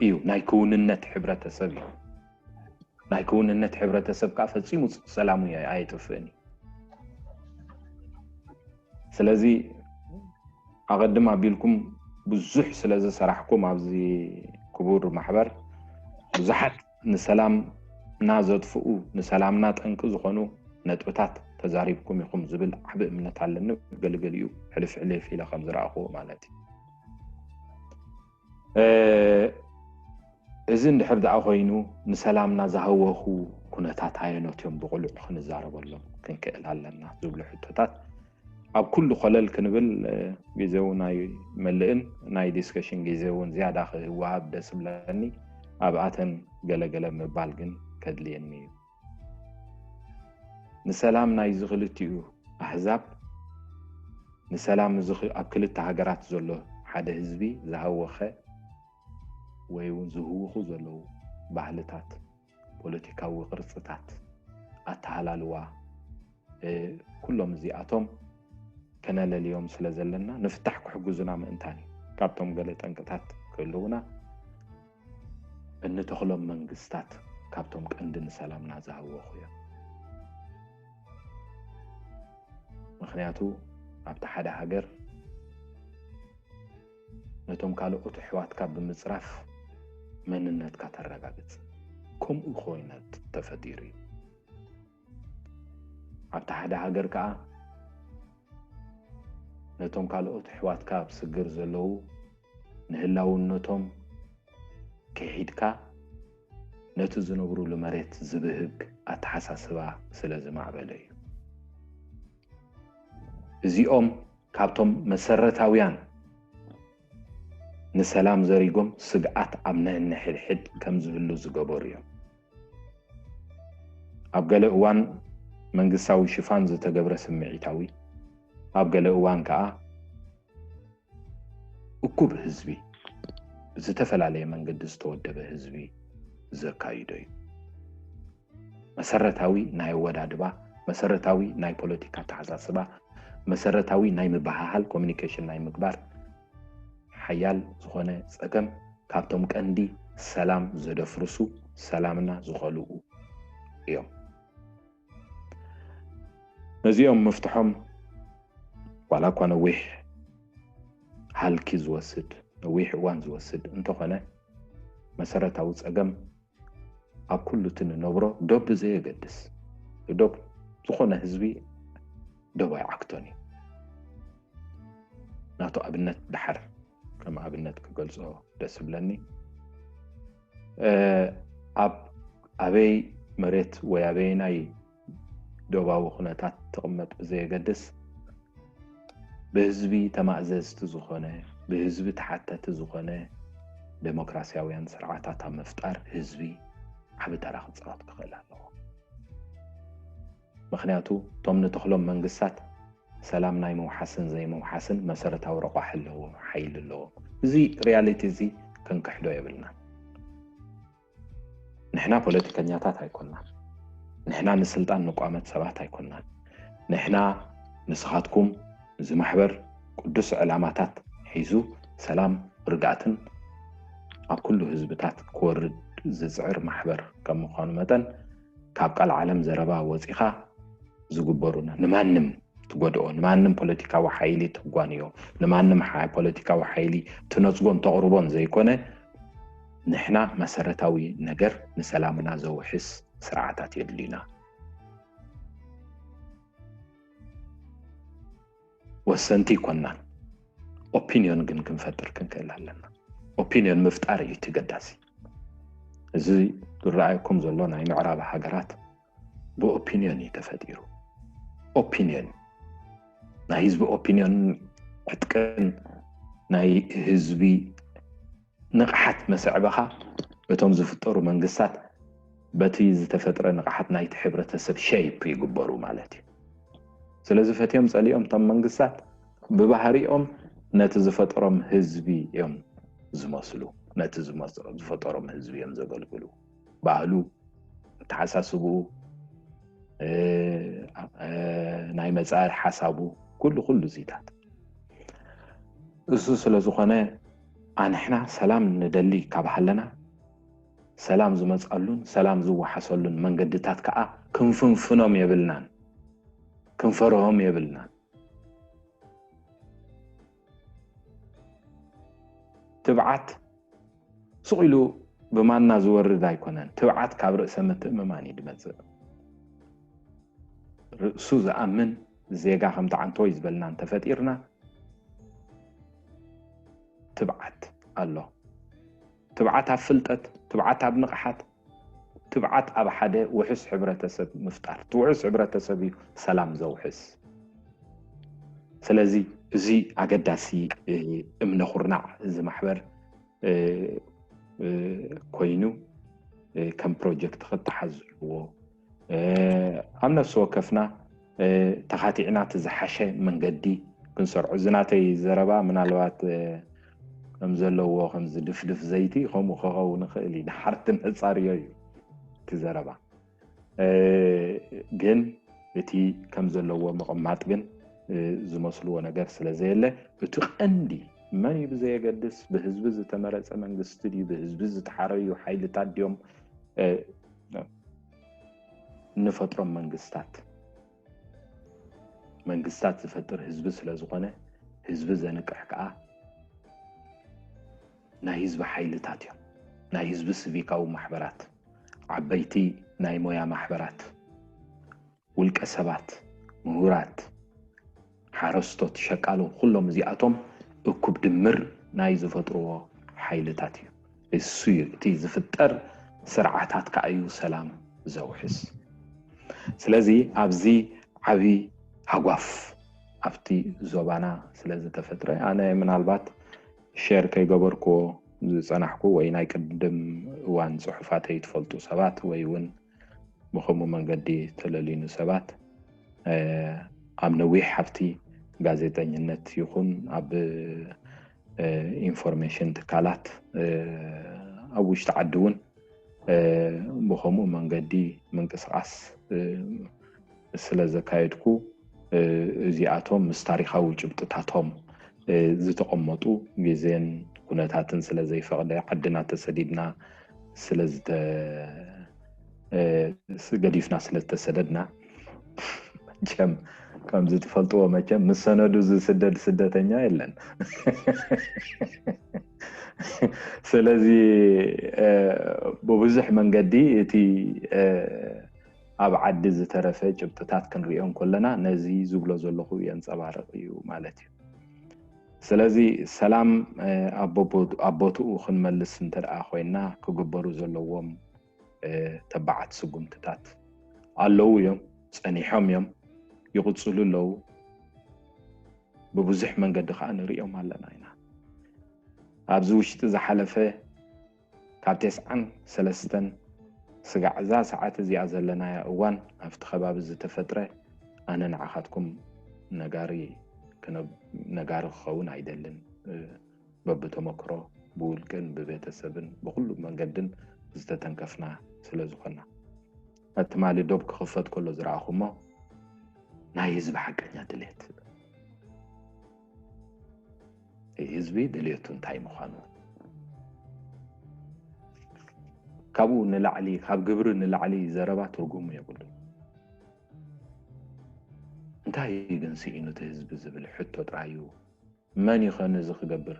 እዩ፣ ናይ ክውንነት ሕብረተሰብ እዩ። ናይ ክውንነት ሕብረተሰብ ከዓ ፈጺሙ ሰላሙ ኣየጥፍእን እዩ። ስለዚ ኣቐድም ኣቢልኩም ብዙሕ ስለ ዝሰራሕኩም ኣብዚ ክቡር ማሕበር ብዙሓት ንሰላምና ዘጥፍኡ፣ ንሰላምና ጠንቂ ዝኾኑ ነጥብታት ተዛሪብኩም ኢኹም ዝብል ዓቢ እምነት ኣለኒ። ገለገሊኡ ሕልፍ ሕልፍ ኢለ ከም ዝረኣኹዎ ማለት እዩ። እዚ እንድሕር ደኣ ኮይኑ ንሰላምና ዝሃወኹ ኩነታት ኣየኖት እዮም ብቕሉዕ ክንዛረበሎም ክንክእል ኣለና ዝብሉ ሕቶታት ኣብ ኩሉ ኮለል ክንብል ግዜ እውን ኣይመልእን። ናይ ዲስከሽን ግዜ እውን ዝያዳ ክወሃብ ደስ ብለኒ። ኣብኣተን ገለገለ ምባል ግን ከድልየኒ እዩ። ንሰላም ናይዚ ክልቲኡ ኣህዛብ፣ ንሰላም እዚ ኣብ ክልተ ሃገራት ዘሎ ሓደ ህዝቢ ዝሃወኸ ወይ እውን ዝህውኹ ዘለዉ ባህልታት፣ ፖለቲካዊ ቅርፅታት፣ ኣተሃላልዋ፣ ኩሎም እዚኣቶም ከነለልዮም ስለ ዘለና ንፍታሕ ክሕግዙና ምእንታን እዩ። ካብቶም ገለ ጠንቅታት ክህልውና እንተኽሎም መንግስታት ካብቶም ቀንዲ ንሰላምና ዝሃወኹ እዮም። ምኽንያቱ ኣብቲ ሓደ ሃገር ነቶም ካልኦት ኣሕዋትካ ብምፅራፍ መንነትካ ተረጋግፅ። ከምኡ ኮይነ ተፈጢሩ እዩ። ኣብቲ ሓደ ሃገር ከዓ ነቶም ካልኦት ኣሕዋትካ ኣብ ስግር ዘለዉ ንህላውነቶም ክሒድካ ነቲ ዝነብሩሉ መሬት ዝብህግ ኣተሓሳስባ ስለ ዝማዕበለ እዩ። እዚኦም ካብቶም መሰረታውያን ንሰላም ዘሪጎም ስግኣት ኣብ ነንሕድሕድ ከም ዝህሉ ዝገበሩ እዮም። ኣብ ገለ እዋን መንግስታዊ ሽፋን ዝተገብረ ስምዒታዊ፣ ኣብ ገለ እዋን ከዓ እኩብ ህዝቢ፣ ብዝተፈላለየ መንገዲ ዝተወደበ ህዝቢ ዘካይዶ እዩ። መሰረታዊ ናይ ኣወዳድባ፣ መሰረታዊ ናይ ፖለቲካ ኣተሓሳስባ፣ መሰረታዊ ናይ ምብሃሃል፣ ኮሚኒኬሽን ናይ ምግባር ሓያል ዝኾነ ጸገም ካብቶም ቀንዲ ሰላም ዘደፍርሱ፣ ሰላምና ዝኸልኡ እዮም። ነዚኦም ምፍትሖም ዋላ እኳ ነዊሕ ሃልኪ ዝወስድ፣ ነዊሕ እዋን ዝወስድ እንተኾነ፣ መሰረታዊ ጸገም ኣብ ኩሉ እቲ ንነብሮ ዶብ ብዘየገድስ፣ ዶብ ዝኾነ ህዝቢ ዶብ ኣይዓግቶን እዩ። ናቱ ኣብነት ደሓር ከም ኣብነት ክገልጾ ደስ ይብለኒ። ኣብ ኣበይ መሬት ወይ ኣበየናይ ዶባዊ ኩነታት ትቕመጥ ብዘየገድስ፣ ብህዝቢ ተማእዘዝቲ ዝኾነ፣ ብህዝቢ ተሓተቲ ዝኾነ ዴሞክራሲያውያን ስርዓታት ኣብ ምፍጣር ህዝቢ ዓቢ ተራ ክጻወት ክኽእል ኣለዎ። ምኽንያቱ እቶም ንተኽሎም መንግስታት ሰላም ናይ ምውሓስን ዘይምውሓስን መሰረታዊ ረቋሒ ኣለዎም፣ ሓይሊ ኣለዎም። እዚ ሪያሊቲ እዚ ክንክሕዶ የብልና። ንሕና ፖለቲከኛታት ኣይኮናን። ንሕና ንስልጣን ንቋመት ሰባት ኣይኮናን። ንሕና ንስኻትኩም እዚ ማሕበር ቅዱስ ዕላማታት ሒዙ ሰላም፣ ርግኣትን ኣብ ኩሉ ህዝብታት ክወርድ ዝጽዕር ማሕበር ከም ምዃኑ መጠን ካብ ቃል ዓለም ዘረባ ወጺኻ ዝግበሩና ንማንም ትጎድኦ፣ ንማንም ፖለቲካዊ ሓይሊ ትጓንዮ፣ ንማንም ሓ-፣ ፖለቲካዊ ሓይሊ ትነጽጎን ተቕርቦን ዘይኮነ፣ ንሕና መሰረታዊ ነገር ንሰላምና ዘውሕስ ስርዓታት የድልዩና። ወሰንቲ ይኮናን፣ ኦፒንዮን ግን ክንፈጥር ክንክእል ኣለና። ኦፒንዮን ምፍጣር እዩ እቲ ገዳሲ። እዚ ዝረኣየኩም ዘሎ ናይ ምዕራብ ሃገራት ብኦፒንዮን እዩ ተፈጢሩ። ኦፒንዮን ናይ ህዝቢ ኦፒንዮን ዕጥቅን ናይ ህዝቢ ንቕሓት መሰዕበኻ እቶም ዝፍጠሩ መንግስታት በቲ ዝተፈጥረ ንቕሓት ናይቲ ሕብረተሰብ ሸይፕ ይግበሩ ማለት እዩ። ስለዚ ፈትዮም ጸሊኦም እቶም መንግስታት ብባህሪኦም ነቲ ዝፈጠሮም ህዝቢ እዮም ዝመስሉ፣ ነቲ ዝፈጠሮም ህዝቢ እዮም ዘገልግሉ። ባህሉ፣ ኣተሓሳስብኡ፣ ናይ መጻኢ ሓሳቡ፣ ኩሉ ኩሉ እዚታት እሱ ስለ ዝኾነ ኣንሕና ሰላም ንደሊ ካብ ሃለና ሰላም ዝመጻሉን ሰላም ዝወሓሰሉን መንገድታት ከዓ ክንፍንፍኖም የብልናን፣ ክንፈርሆም የብልናን። ትብዓት ስቕ ኢሉ ብማና ዝወርድ ኣይኮነን። ትብዓት ካብ ርእሰ ምትእምማን እዩ ዝመጽእ። ርእሱ ዝኣምን ዜጋ ከምቲ ዓንቶይ ዝበልና እንተፈጢርና ትብዓት ኣሎ። ትብዓት ኣብ ፍልጠት፣ ትብዓት ኣብ ንቕሓት፣ ትብዓት ኣብ ሓደ ውሑስ ሕብረተሰብ ምፍጣር። እቲ ውሑስ ሕብረተሰብ እዩ ሰላም ዘውሕስ። ስለዚ እዚ ኣገዳሲ እምነ ኩርናዕ እዚ ማሕበር ኮይኑ ከም ፕሮጀክት ክተሓዝ ኣለዎ። ኣብ ነፍሲ ወከፍና ተኻቲዕና እቲ ዝሓሸ መንገዲ ክንሰርዖ። እዚ ናተይ ዘረባ ምናልባት ከም ዘለዎ ከምዚ ድፍድፍ ዘይቲ ከምኡ ክኸውን ይኽእል እዩ። ድሓር እቲ ነጻርዮ እዩ እቲ ዘረባ። ግን እቲ ከም ዘለዎ ምቕማጥ ግን ዝመስልዎ ነገር ስለ ዘየለ፣ እቲ ቀንዲ መን እዩ ብዘየገድስ ብህዝቢ ዝተመረጸ መንግስቲ ድዩ፣ ብህዝቢ ዝተሓረዩ ሓይልታት ድዮም ንፈጥሮም መንግስታት። መንግስታት ዝፈጥር ህዝቢ ስለ ዝኾነ፣ ህዝቢ ዘንቅሕ ከዓ ናይ ህዝቢ ሓይልታት እዮም። ናይ ህዝቢ ሲቪካዊ ማሕበራት፣ ዓበይቲ ናይ ሞያ ማሕበራት፣ ውልቀ ሰባት፣ ምሁራት፣ ሓረስቶት፣ ሸቃሎ፣ ኩሎም እዚኣቶም እኩብ ድምር ናይ ዝፈጥርዎ ሓይልታት እዩ። እሱ እዩ እቲ ዝፍጠር ስርዓታት ከዓ እዩ ሰላም ዘውሕስ። ስለዚ ኣብዚ ዓቢ ሃጓፍ ኣብቲ ዞባና ስለ ዝተፈጥረ፣ ኣነ ምናልባት ሸር ከይገበርክዎ ዝጸናሕኩ ወይ ናይ ቅድም እዋን ጽሑፋተይ ትፈልጡ ሰባት ወይ እውን ብኸምኡ መንገዲ ተለሊኑ ሰባት ኣብ ነዊሕ ሃፍቲ ጋዜጠኝነት ይኹን ኣብ ኢንፎርሜሽን ትካላት ኣብ ውሽጢ ዓዲ እውን ብኸምኡ መንገዲ ምንቅስቃስ ስለ ዘካየድኩ እዚኣቶም ምስ ታሪኻዊ ጭብጥታቶም ዝተቐመጡ ግዜን ኩነታትን ስለ ዘይፈቕደ ዓድና ተሰዲድና ስለ ዝተ ገዲፍና ስለ ዝተሰደድና መቸም ከምዚ ትፈልጥዎ መቸም ምስ ሰነዱ ዝስደድ ስደተኛ የለን። ስለዚ ብብዙሕ መንገዲ እቲ ኣብ ዓዲ ዝተረፈ ጭብጥታት ክንሪኦ እንከለና ነዚ ዝብሎ ዘለኹ የንጸባርቕ እዩ ማለት እዩ። ስለዚ ሰላም ኣብ ቦትኡ ክንመልስ እንተ ደኣ ኮይና ክግበሩ ዘለዎም ተባዓት ስጉምትታት ኣለዉ እዮም፣ ጸኒሖም እዮም፣ ይቕጽሉ ኣለዉ። ብብዙሕ መንገዲ ከዓ ንሪኦም ኣለና ኢና። ኣብዚ ውሽጢ ዝሓለፈ ካብ ተስዓን ሰለስተን ስጋዕ እዛ ሰዓት እዚኣ ዘለናያ እዋን ኣብቲ ከባቢ ዝተፈጥረ ኣነ ንዓኻትኩም ነጋሪ ነጋሪ ክኸውን ኣይደልን። በብተመክሮ ብውልቅን ብቤተሰብን ብኩሉ መንገድን ዝተተንከፍና ስለ ዝኾና እቲ ትማሊ ዶብ ክኽፈት ከሎ ዝረኣኹሞ ናይ ህዝቢ ሓቀኛ ድሌት ህዝቢ ድሌቱ እንታይ ምዃኑ ካብኡ ንላዕሊ ካብ ግብሪ ንላዕሊ ዘረባ ትርጉሙ የብሉ። እንታይ ግን ስኢኑ እቲ ህዝቢ ዝብል ሕቶ ጥራዩ መን ይኸ ነዚ ክገብር?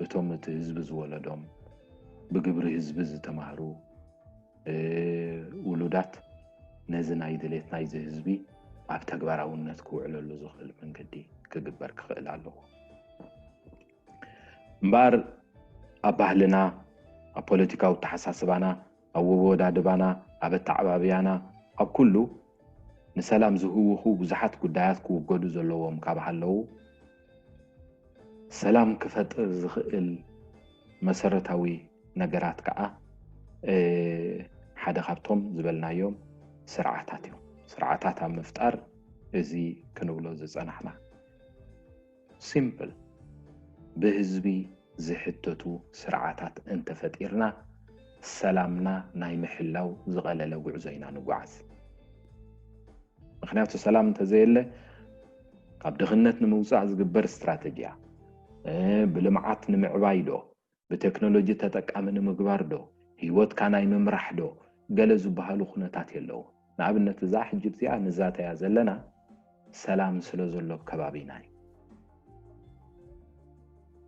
እቶም እቲ ህዝቢ ዝወለዶም ብግብሪ ህዝቢ ዝተማህሩ ውሉዳት ነዚ ናይ ድሌት ናይዚ ህዝቢ ኣብ ተግባራውነት ክውዕለሉ ዝኽእል መንገዲ ክግበር ክኽእል ኣለዎ። እምበኣር ኣብ ባህልና፣ ኣብ ፖለቲካዊ ኣተሓሳስባና፣ ኣብ ኣወዳድባና፣ ኣብ ኣተዓባብያና፣ ኣብ ኩሉ ንሰላም ዝህውኹ ብዙሓት ጉዳያት ክውገዱ ዘለዎም ካብ ሃለዉ፣ ሰላም ክፈጥር ዝኽእል መሰረታዊ ነገራት ከዓ ሓደ ካብቶም ዝበልናዮም ስርዓታት እዮም። ስርዓታት ኣብ ምፍጣር እዚ ክንብሎ ዝፀናሕና ሲምፕል፣ ብህዝቢ ዝሕተቱ ስርዓታት እንተፈጢርና፣ ሰላምና ናይ ምሕላው ዝቐለለ ጉዕዞ ኢና ንጓዓዝ። ምክንያቱ ሰላም እንተዘየለ፣ ካብ ድኽነት ንምውፃእ ዝግበር ስትራተጂያ፣ ብልምዓት ንምዕባይ ዶ፣ ብቴክኖሎጂ ተጠቃሚ ንምግባር ዶ፣ ህይወትካ ናይ ምምራሕ ዶ፣ ገለ ዝበሃሉ ኩነታት የለዉ። ንኣብነት እዛ ሕጂ እዚኣ ንዛተያ ዘለና ሰላም ስለ ዘሎ ከባቢና እዩ።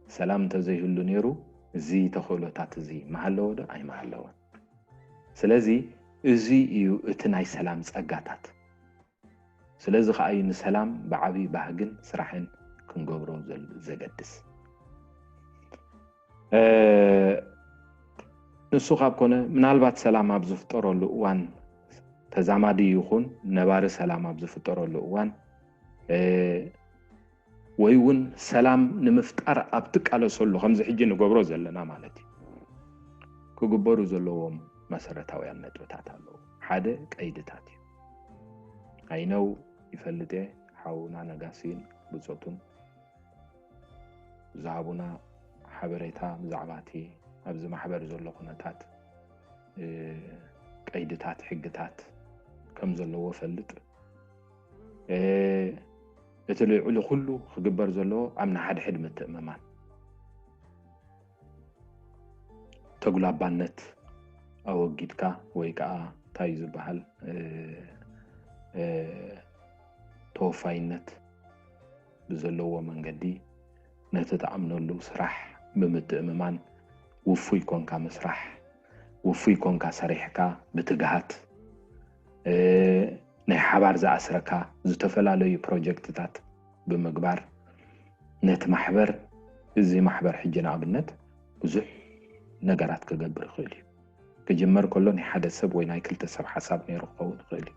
ሰላም እንተዘይህሉ ነይሩ፣ እዚ ተኽእሎታት እዚ መሃለዎ ዶ? ኣይመሃለዎን። ስለዚ እዚ እዩ እቲ ናይ ሰላም ጸጋታት። ስለዚ ከኣ እዩ ንሰላም ብዓቢ ባህግን ስራሕን ክንገብሮ ዘል-፣ ዘገድስ። ንሱ ካብ ኮነ፣ ምናልባት ሰላም ኣብ ዝፍጠረሉ እዋን፣ ተዛማዲ ይኹን ነባሪ ሰላም ኣብ ዝፍጠረሉ እዋን፣ ወይ እውን ሰላም ንምፍጣር ኣብ ትቃለሰሉ፣ ከምዚ ሕጂ ንገብሮ ዘለና ማለት እዩ፣ ክግበሩ ዘለዎም መሰረታውያን ነጥብታት ኣለዉ። ሓደ ቀይድታት እዩ። ኣይነው ይፈልጥ እየ፣ ሓውና ነጋሲን ብጾቱን ዝሃቡና ሓበሬታ ብዛዕባ እቲ ኣብዚ ማሕበር ዘሎ ኩነታት፣ ቀይድታት፣ ሕግታት ከም ዘለዎ ፈልጥ። እቲ ልዕሊ ኩሉ ክግበር ዘለዎ ኣብ ንሓድሕድ ምትእምማን፣ ተጉላባነት ኣወጊድካ ወይ ከዓ እንታይ ዝበሃል፣ ተወፋይነት ብዘለዎ መንገዲ ነቲ ትኣምነሉ ስራሕ ብምትእምማን፣ ውፉይ ኮንካ ምስራሕ፣ ውፉይ ኮንካ ሰሪሕካ ብትግሃት፣ ናይ ሓባር ዝኣስረካ ዝተፈላለዩ ፕሮጀክትታት ብምግባር፣ ነቲ ማሕበር፣ እዚ ማሕበር ሕጂ ንኣብነት ብዙሕ ነገራት ክገብር ይኽእል እዩ። ክጅመር ከሎ ናይ ሓደ ሰብ ወይ ናይ ክልተ ሰብ ሓሳብ ነይሩ ክኸውን ይኽእል እዩ።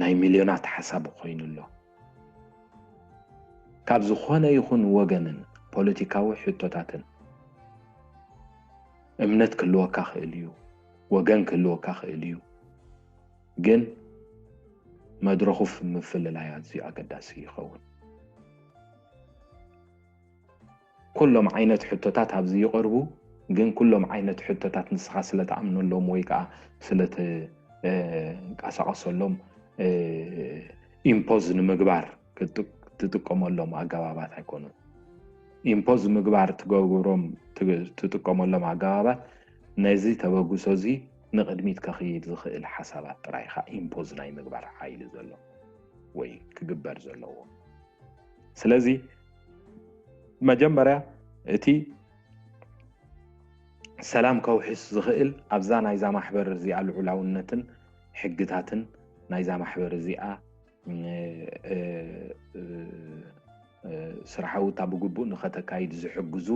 ናይ ሚልዮናት ሓሳብ ኮይኑ ኣሎ። ካብ ዝኾነ ይኹን ወገንን ፖለቲካዊ ሕቶታትን እምነት ክህልወካ ክእል እዩ፣ ወገን ክህልወካ ክእል እዩ። ግን መድረኹ ምፍልላይ ኣዝዩ ኣገዳሲ ይኸውን። ኩሎም ዓይነት ሕቶታት ኣብዚ ይቐርቡ፣ ግን ኩሎም ዓይነት ሕቶታት ንስኻ ስለ ትኣምነሎም ወይ ከዓ ስለ ትንቀሳቐሰሎም ኢምፖዝ ንምግባር ክትጥ-፣ ትጥቀመሎም ኣገባባት ኣይኮኑን። ኢምፖዝ ምግባር ትገብሮም፣ ት-፣ ትጥቀመሎም ኣገባባት ነዚ ተበግሶ እዚ ንቕድሚት ከኽይድ ዝኽእል ሓሳባት ጥራይ ኢኻ ኢምፖዝ ናይ ምግባር ሓይሊ ዘሎ ወይ ክግበር ዘለዎ። ስለዚ መጀመርያ እቲ ሰላም ከውሕስ ዝኽእል ኣብዛ ናይዛ ማሕበር እዚኣ ልዑላውነትን ሕግታትን ናይዛ ማሕበር እዚኣ፣ እ፣ እ፣ እ፣ ስራሓውታ ብግቡእ ንኸተካይድ ዝሕግዙ፣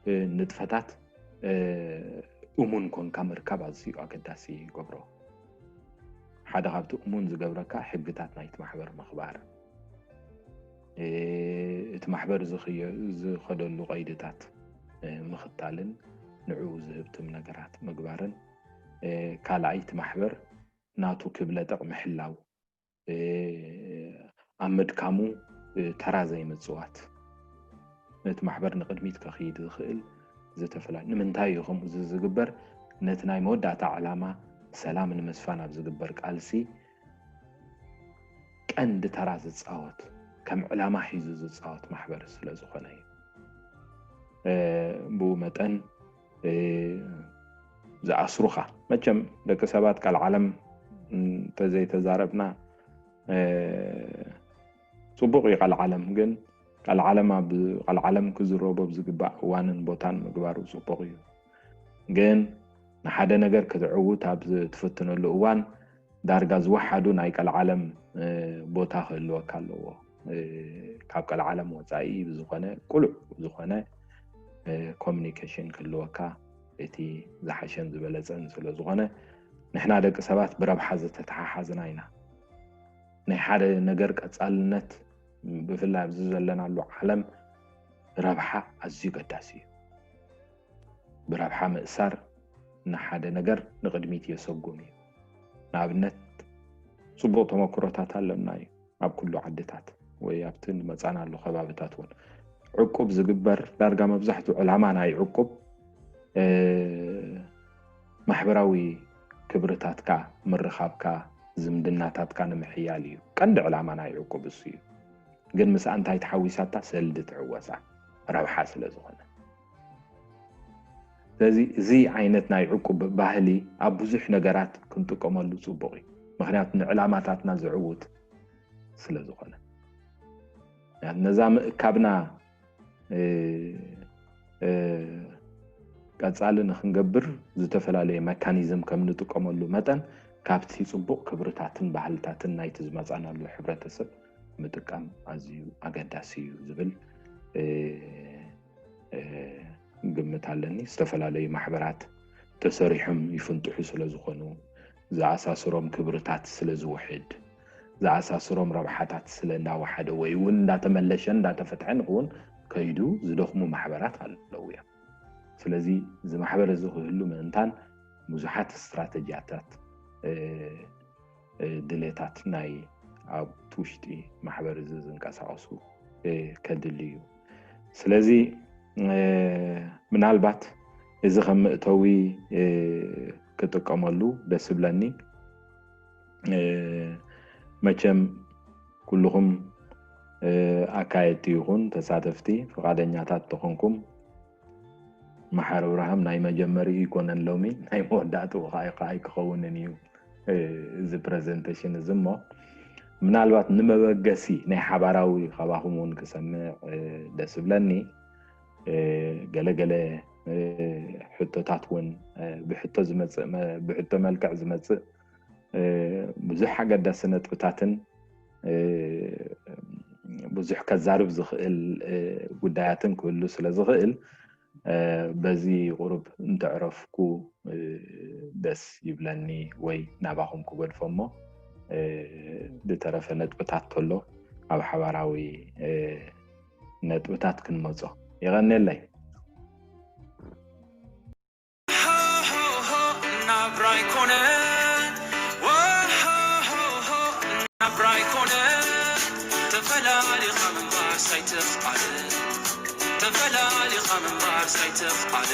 እ፣ ንጥፈታት፣ እ፣ እሙን ኮንካ ምርካብ ኣዝዩ ኣገዳሲ ይገብሮ። ሓደ ካብቲ እሙን ዝገብረካ ሕግታት ናይቲ ማሕበር ምኽባር፣ እ፣ እቲ ማሕበር ዝኽየ-፣ ዝኸደሉ ቀይድታት፣ እ፣ ምኽታልን ንዕኡ ዝህብትም ነገራት ምግባርን፣ እ፣ ካልኣይ እቲ ማሕበር ናቱ ክብለጠቕ ምሕላው፣ እ፣ ኣብ ምድካሙ፣ እ፣ ተራ ዘይምጽዋት፣ ነቲ ማሕበር ንቕድሚት ከኽይድ ዝኽእል ዝተፈላለ-፣ ንምንታይ እዩ ከምኡ ዝ-፣ ዝግበር? ነቲ ናይ መወዳእታ ዕላማ ሰላም ንምስፋን ኣብ ዝግበር ቃልሲ ቀንዲ ተራ ዝጻወት፣ ከም ዕላማ ሒዙ ዝጻወት ማሕበር ስለ ዝኾነ እዩ። እ፣ ብኡ መጠን፣ እ፣ ዝኣስሩኻ። መቸም ደቂ ሰባት ቃል ዓለም እንተዘይተዛረብና፣ እ፣ ጽቡቕ እዩ ቃል ዓለም፣ ግን ቃል ዓለም ኣብ ቃል ዓለም ክዝረቦ ኣብ ዝግባእ እዋንን ቦታን ምግባሩ ጽቡቕ እዩ። ግን ንሓደ ነገር ክትዕውት ኣብ ዝትፍትነሉ እዋን ዳርጋ ዝወሓዱ ናይ ቃል ዓለም፣ እ፣ ቦታ ክህልወካ ኣለዎ። እ፣ ካብ ቃል ዓለም ወጻኢ ብዝኾነ ቅሉዕ ዝኾነ፣ እ፣ ኮሚኒኬሽን ክህልወካ እቲ ዝሓሸን ዝበለጸን ስለ ዝኾነ፣ ንሕና ደቂ ሰባት ብረብሓ ዝተተሓሓዝና ኢና። ናይ ሓደ ነገር ቀጻልነት ብፍላይ ኣብዚ ዘለናሉ ዓለም ረብሓ ኣዝዩ ገዳሲ እዩ። ብረብሓ ምእሳር ንሓደ ነገር ንቕድሚት የሰጉም እዩ። ንኣብነት ጽቡቕ ተመክሮታት ኣለና እዩ ኣብ ኩሉ ዓድታት ወይ ኣብቲ ንመጻናሉ ከባብታት እውን ዕቁብ ዝግበር ዳርጋ መብዛሕትኡ ዕላማ ናይ ዕቁብ ማሕበራዊ ክብርታትካ ምርኻብካ ዝምድናታትካ ንምሕያል እዩ ቀንዲ ዕላማ ናይ ዕቁብ እሱ እዩ። ግን ምስኣ እንታይ ተሓዊሳታ ሰልዲ ትዕወሳ ረብሓ ስለ ዝኾነ ስለዚ እዚ ዓይነት ናይ ዕቁብ ባህሊ ኣብ ብዙሕ ነገራት ክንጥቀመሉ ፅቡቅ እዩ። ምክንያቱ ንዕላማታትና ዝዕውት ስለ ዝኾነ ነዛ ምእካብና ቀፃሊ ንክንገብር ዝተፈላለየ መካኒዝም ከም ንጥቀመሉ መጠን ካብቲ ፅቡቅ ክብርታትን ባህልታትን ናይቲ ዝመፃናሉ ሕብረተሰብ ምጥቃም ኣዝዩ ኣገዳሲ እዩ ዝብል ግምት ኣለኒ። ዝተፈላለዩ ማሕበራት ተሰሪሖም ይፍንጥሑ ስለ ዝኾኑ፣ ዝኣሳስሮም ክብርታት ስለ ዝውሕድ፣ ዝኣሳስሮም ረብሓታት ስለ እንዳወሓደ ወይ እውን እንዳተመለሸ እንዳተፈትሐ ንክውን ከይዱ ዝደኽሙ ማሕበራት ኣለዉ እዮም። ስለዚ እዚ ማሕበር እዚ ክህሉ ምእንታን ብዙሓት ስትራተጂያታት ድሌታት ናይ ኣብቲ ውሽጢ ማሕበር እዚ ዝንቀሳቀሱ ከድሊ እዩ። ስለዚ ምናልባት እዚ ከም መእተዊ ክጥቀመሉ ደስ ይብለኒ። መቸም ኩልኹም ኣካየድቲ ይኹን ተሳተፍቲ ፍቓደኛታት ተኾንኩም መሓር ኣብርሃም ናይ መጀመሪኡ ይኮነን ሎሚ ናይ መወዳእትኡ ከዓ ኣይክኸውንን እዩ እዚ ፕረዘንቴሽን እዚ እሞ ምናልባት ንመበገሲ ናይ ሓባራዊ ካባኹም እውን ክሰምዕ ደስ ይብለኒ። ገለገለ ሕቶታት እውን ብሕቶ ዝመፅእ ብሕቶ መልክዕ ዝመፅእ ብዙሕ ኣገዳሲ ነጥብታትን ብዙሕ ከዛርብ ዝኽእል ጉዳያትን ክህሉ ስለ ዝኽእል በዚ ቁሩብ እንተዕረፍኩ ደስ ይብለኒ ወይ ናባኹም ክገድፎ እሞ ዝተረፈ ነጥብታት ተሎ ኣብ ሓባራዊ ነጥብታት ክንመጾ። የቐንየለይ። ናብራ ይኮነ ናብራ ይኮነ ተፈላሊኻ ምንባር ሳይትኽኣል ተፈላሊኻ ምንባር ሳይትኽኣል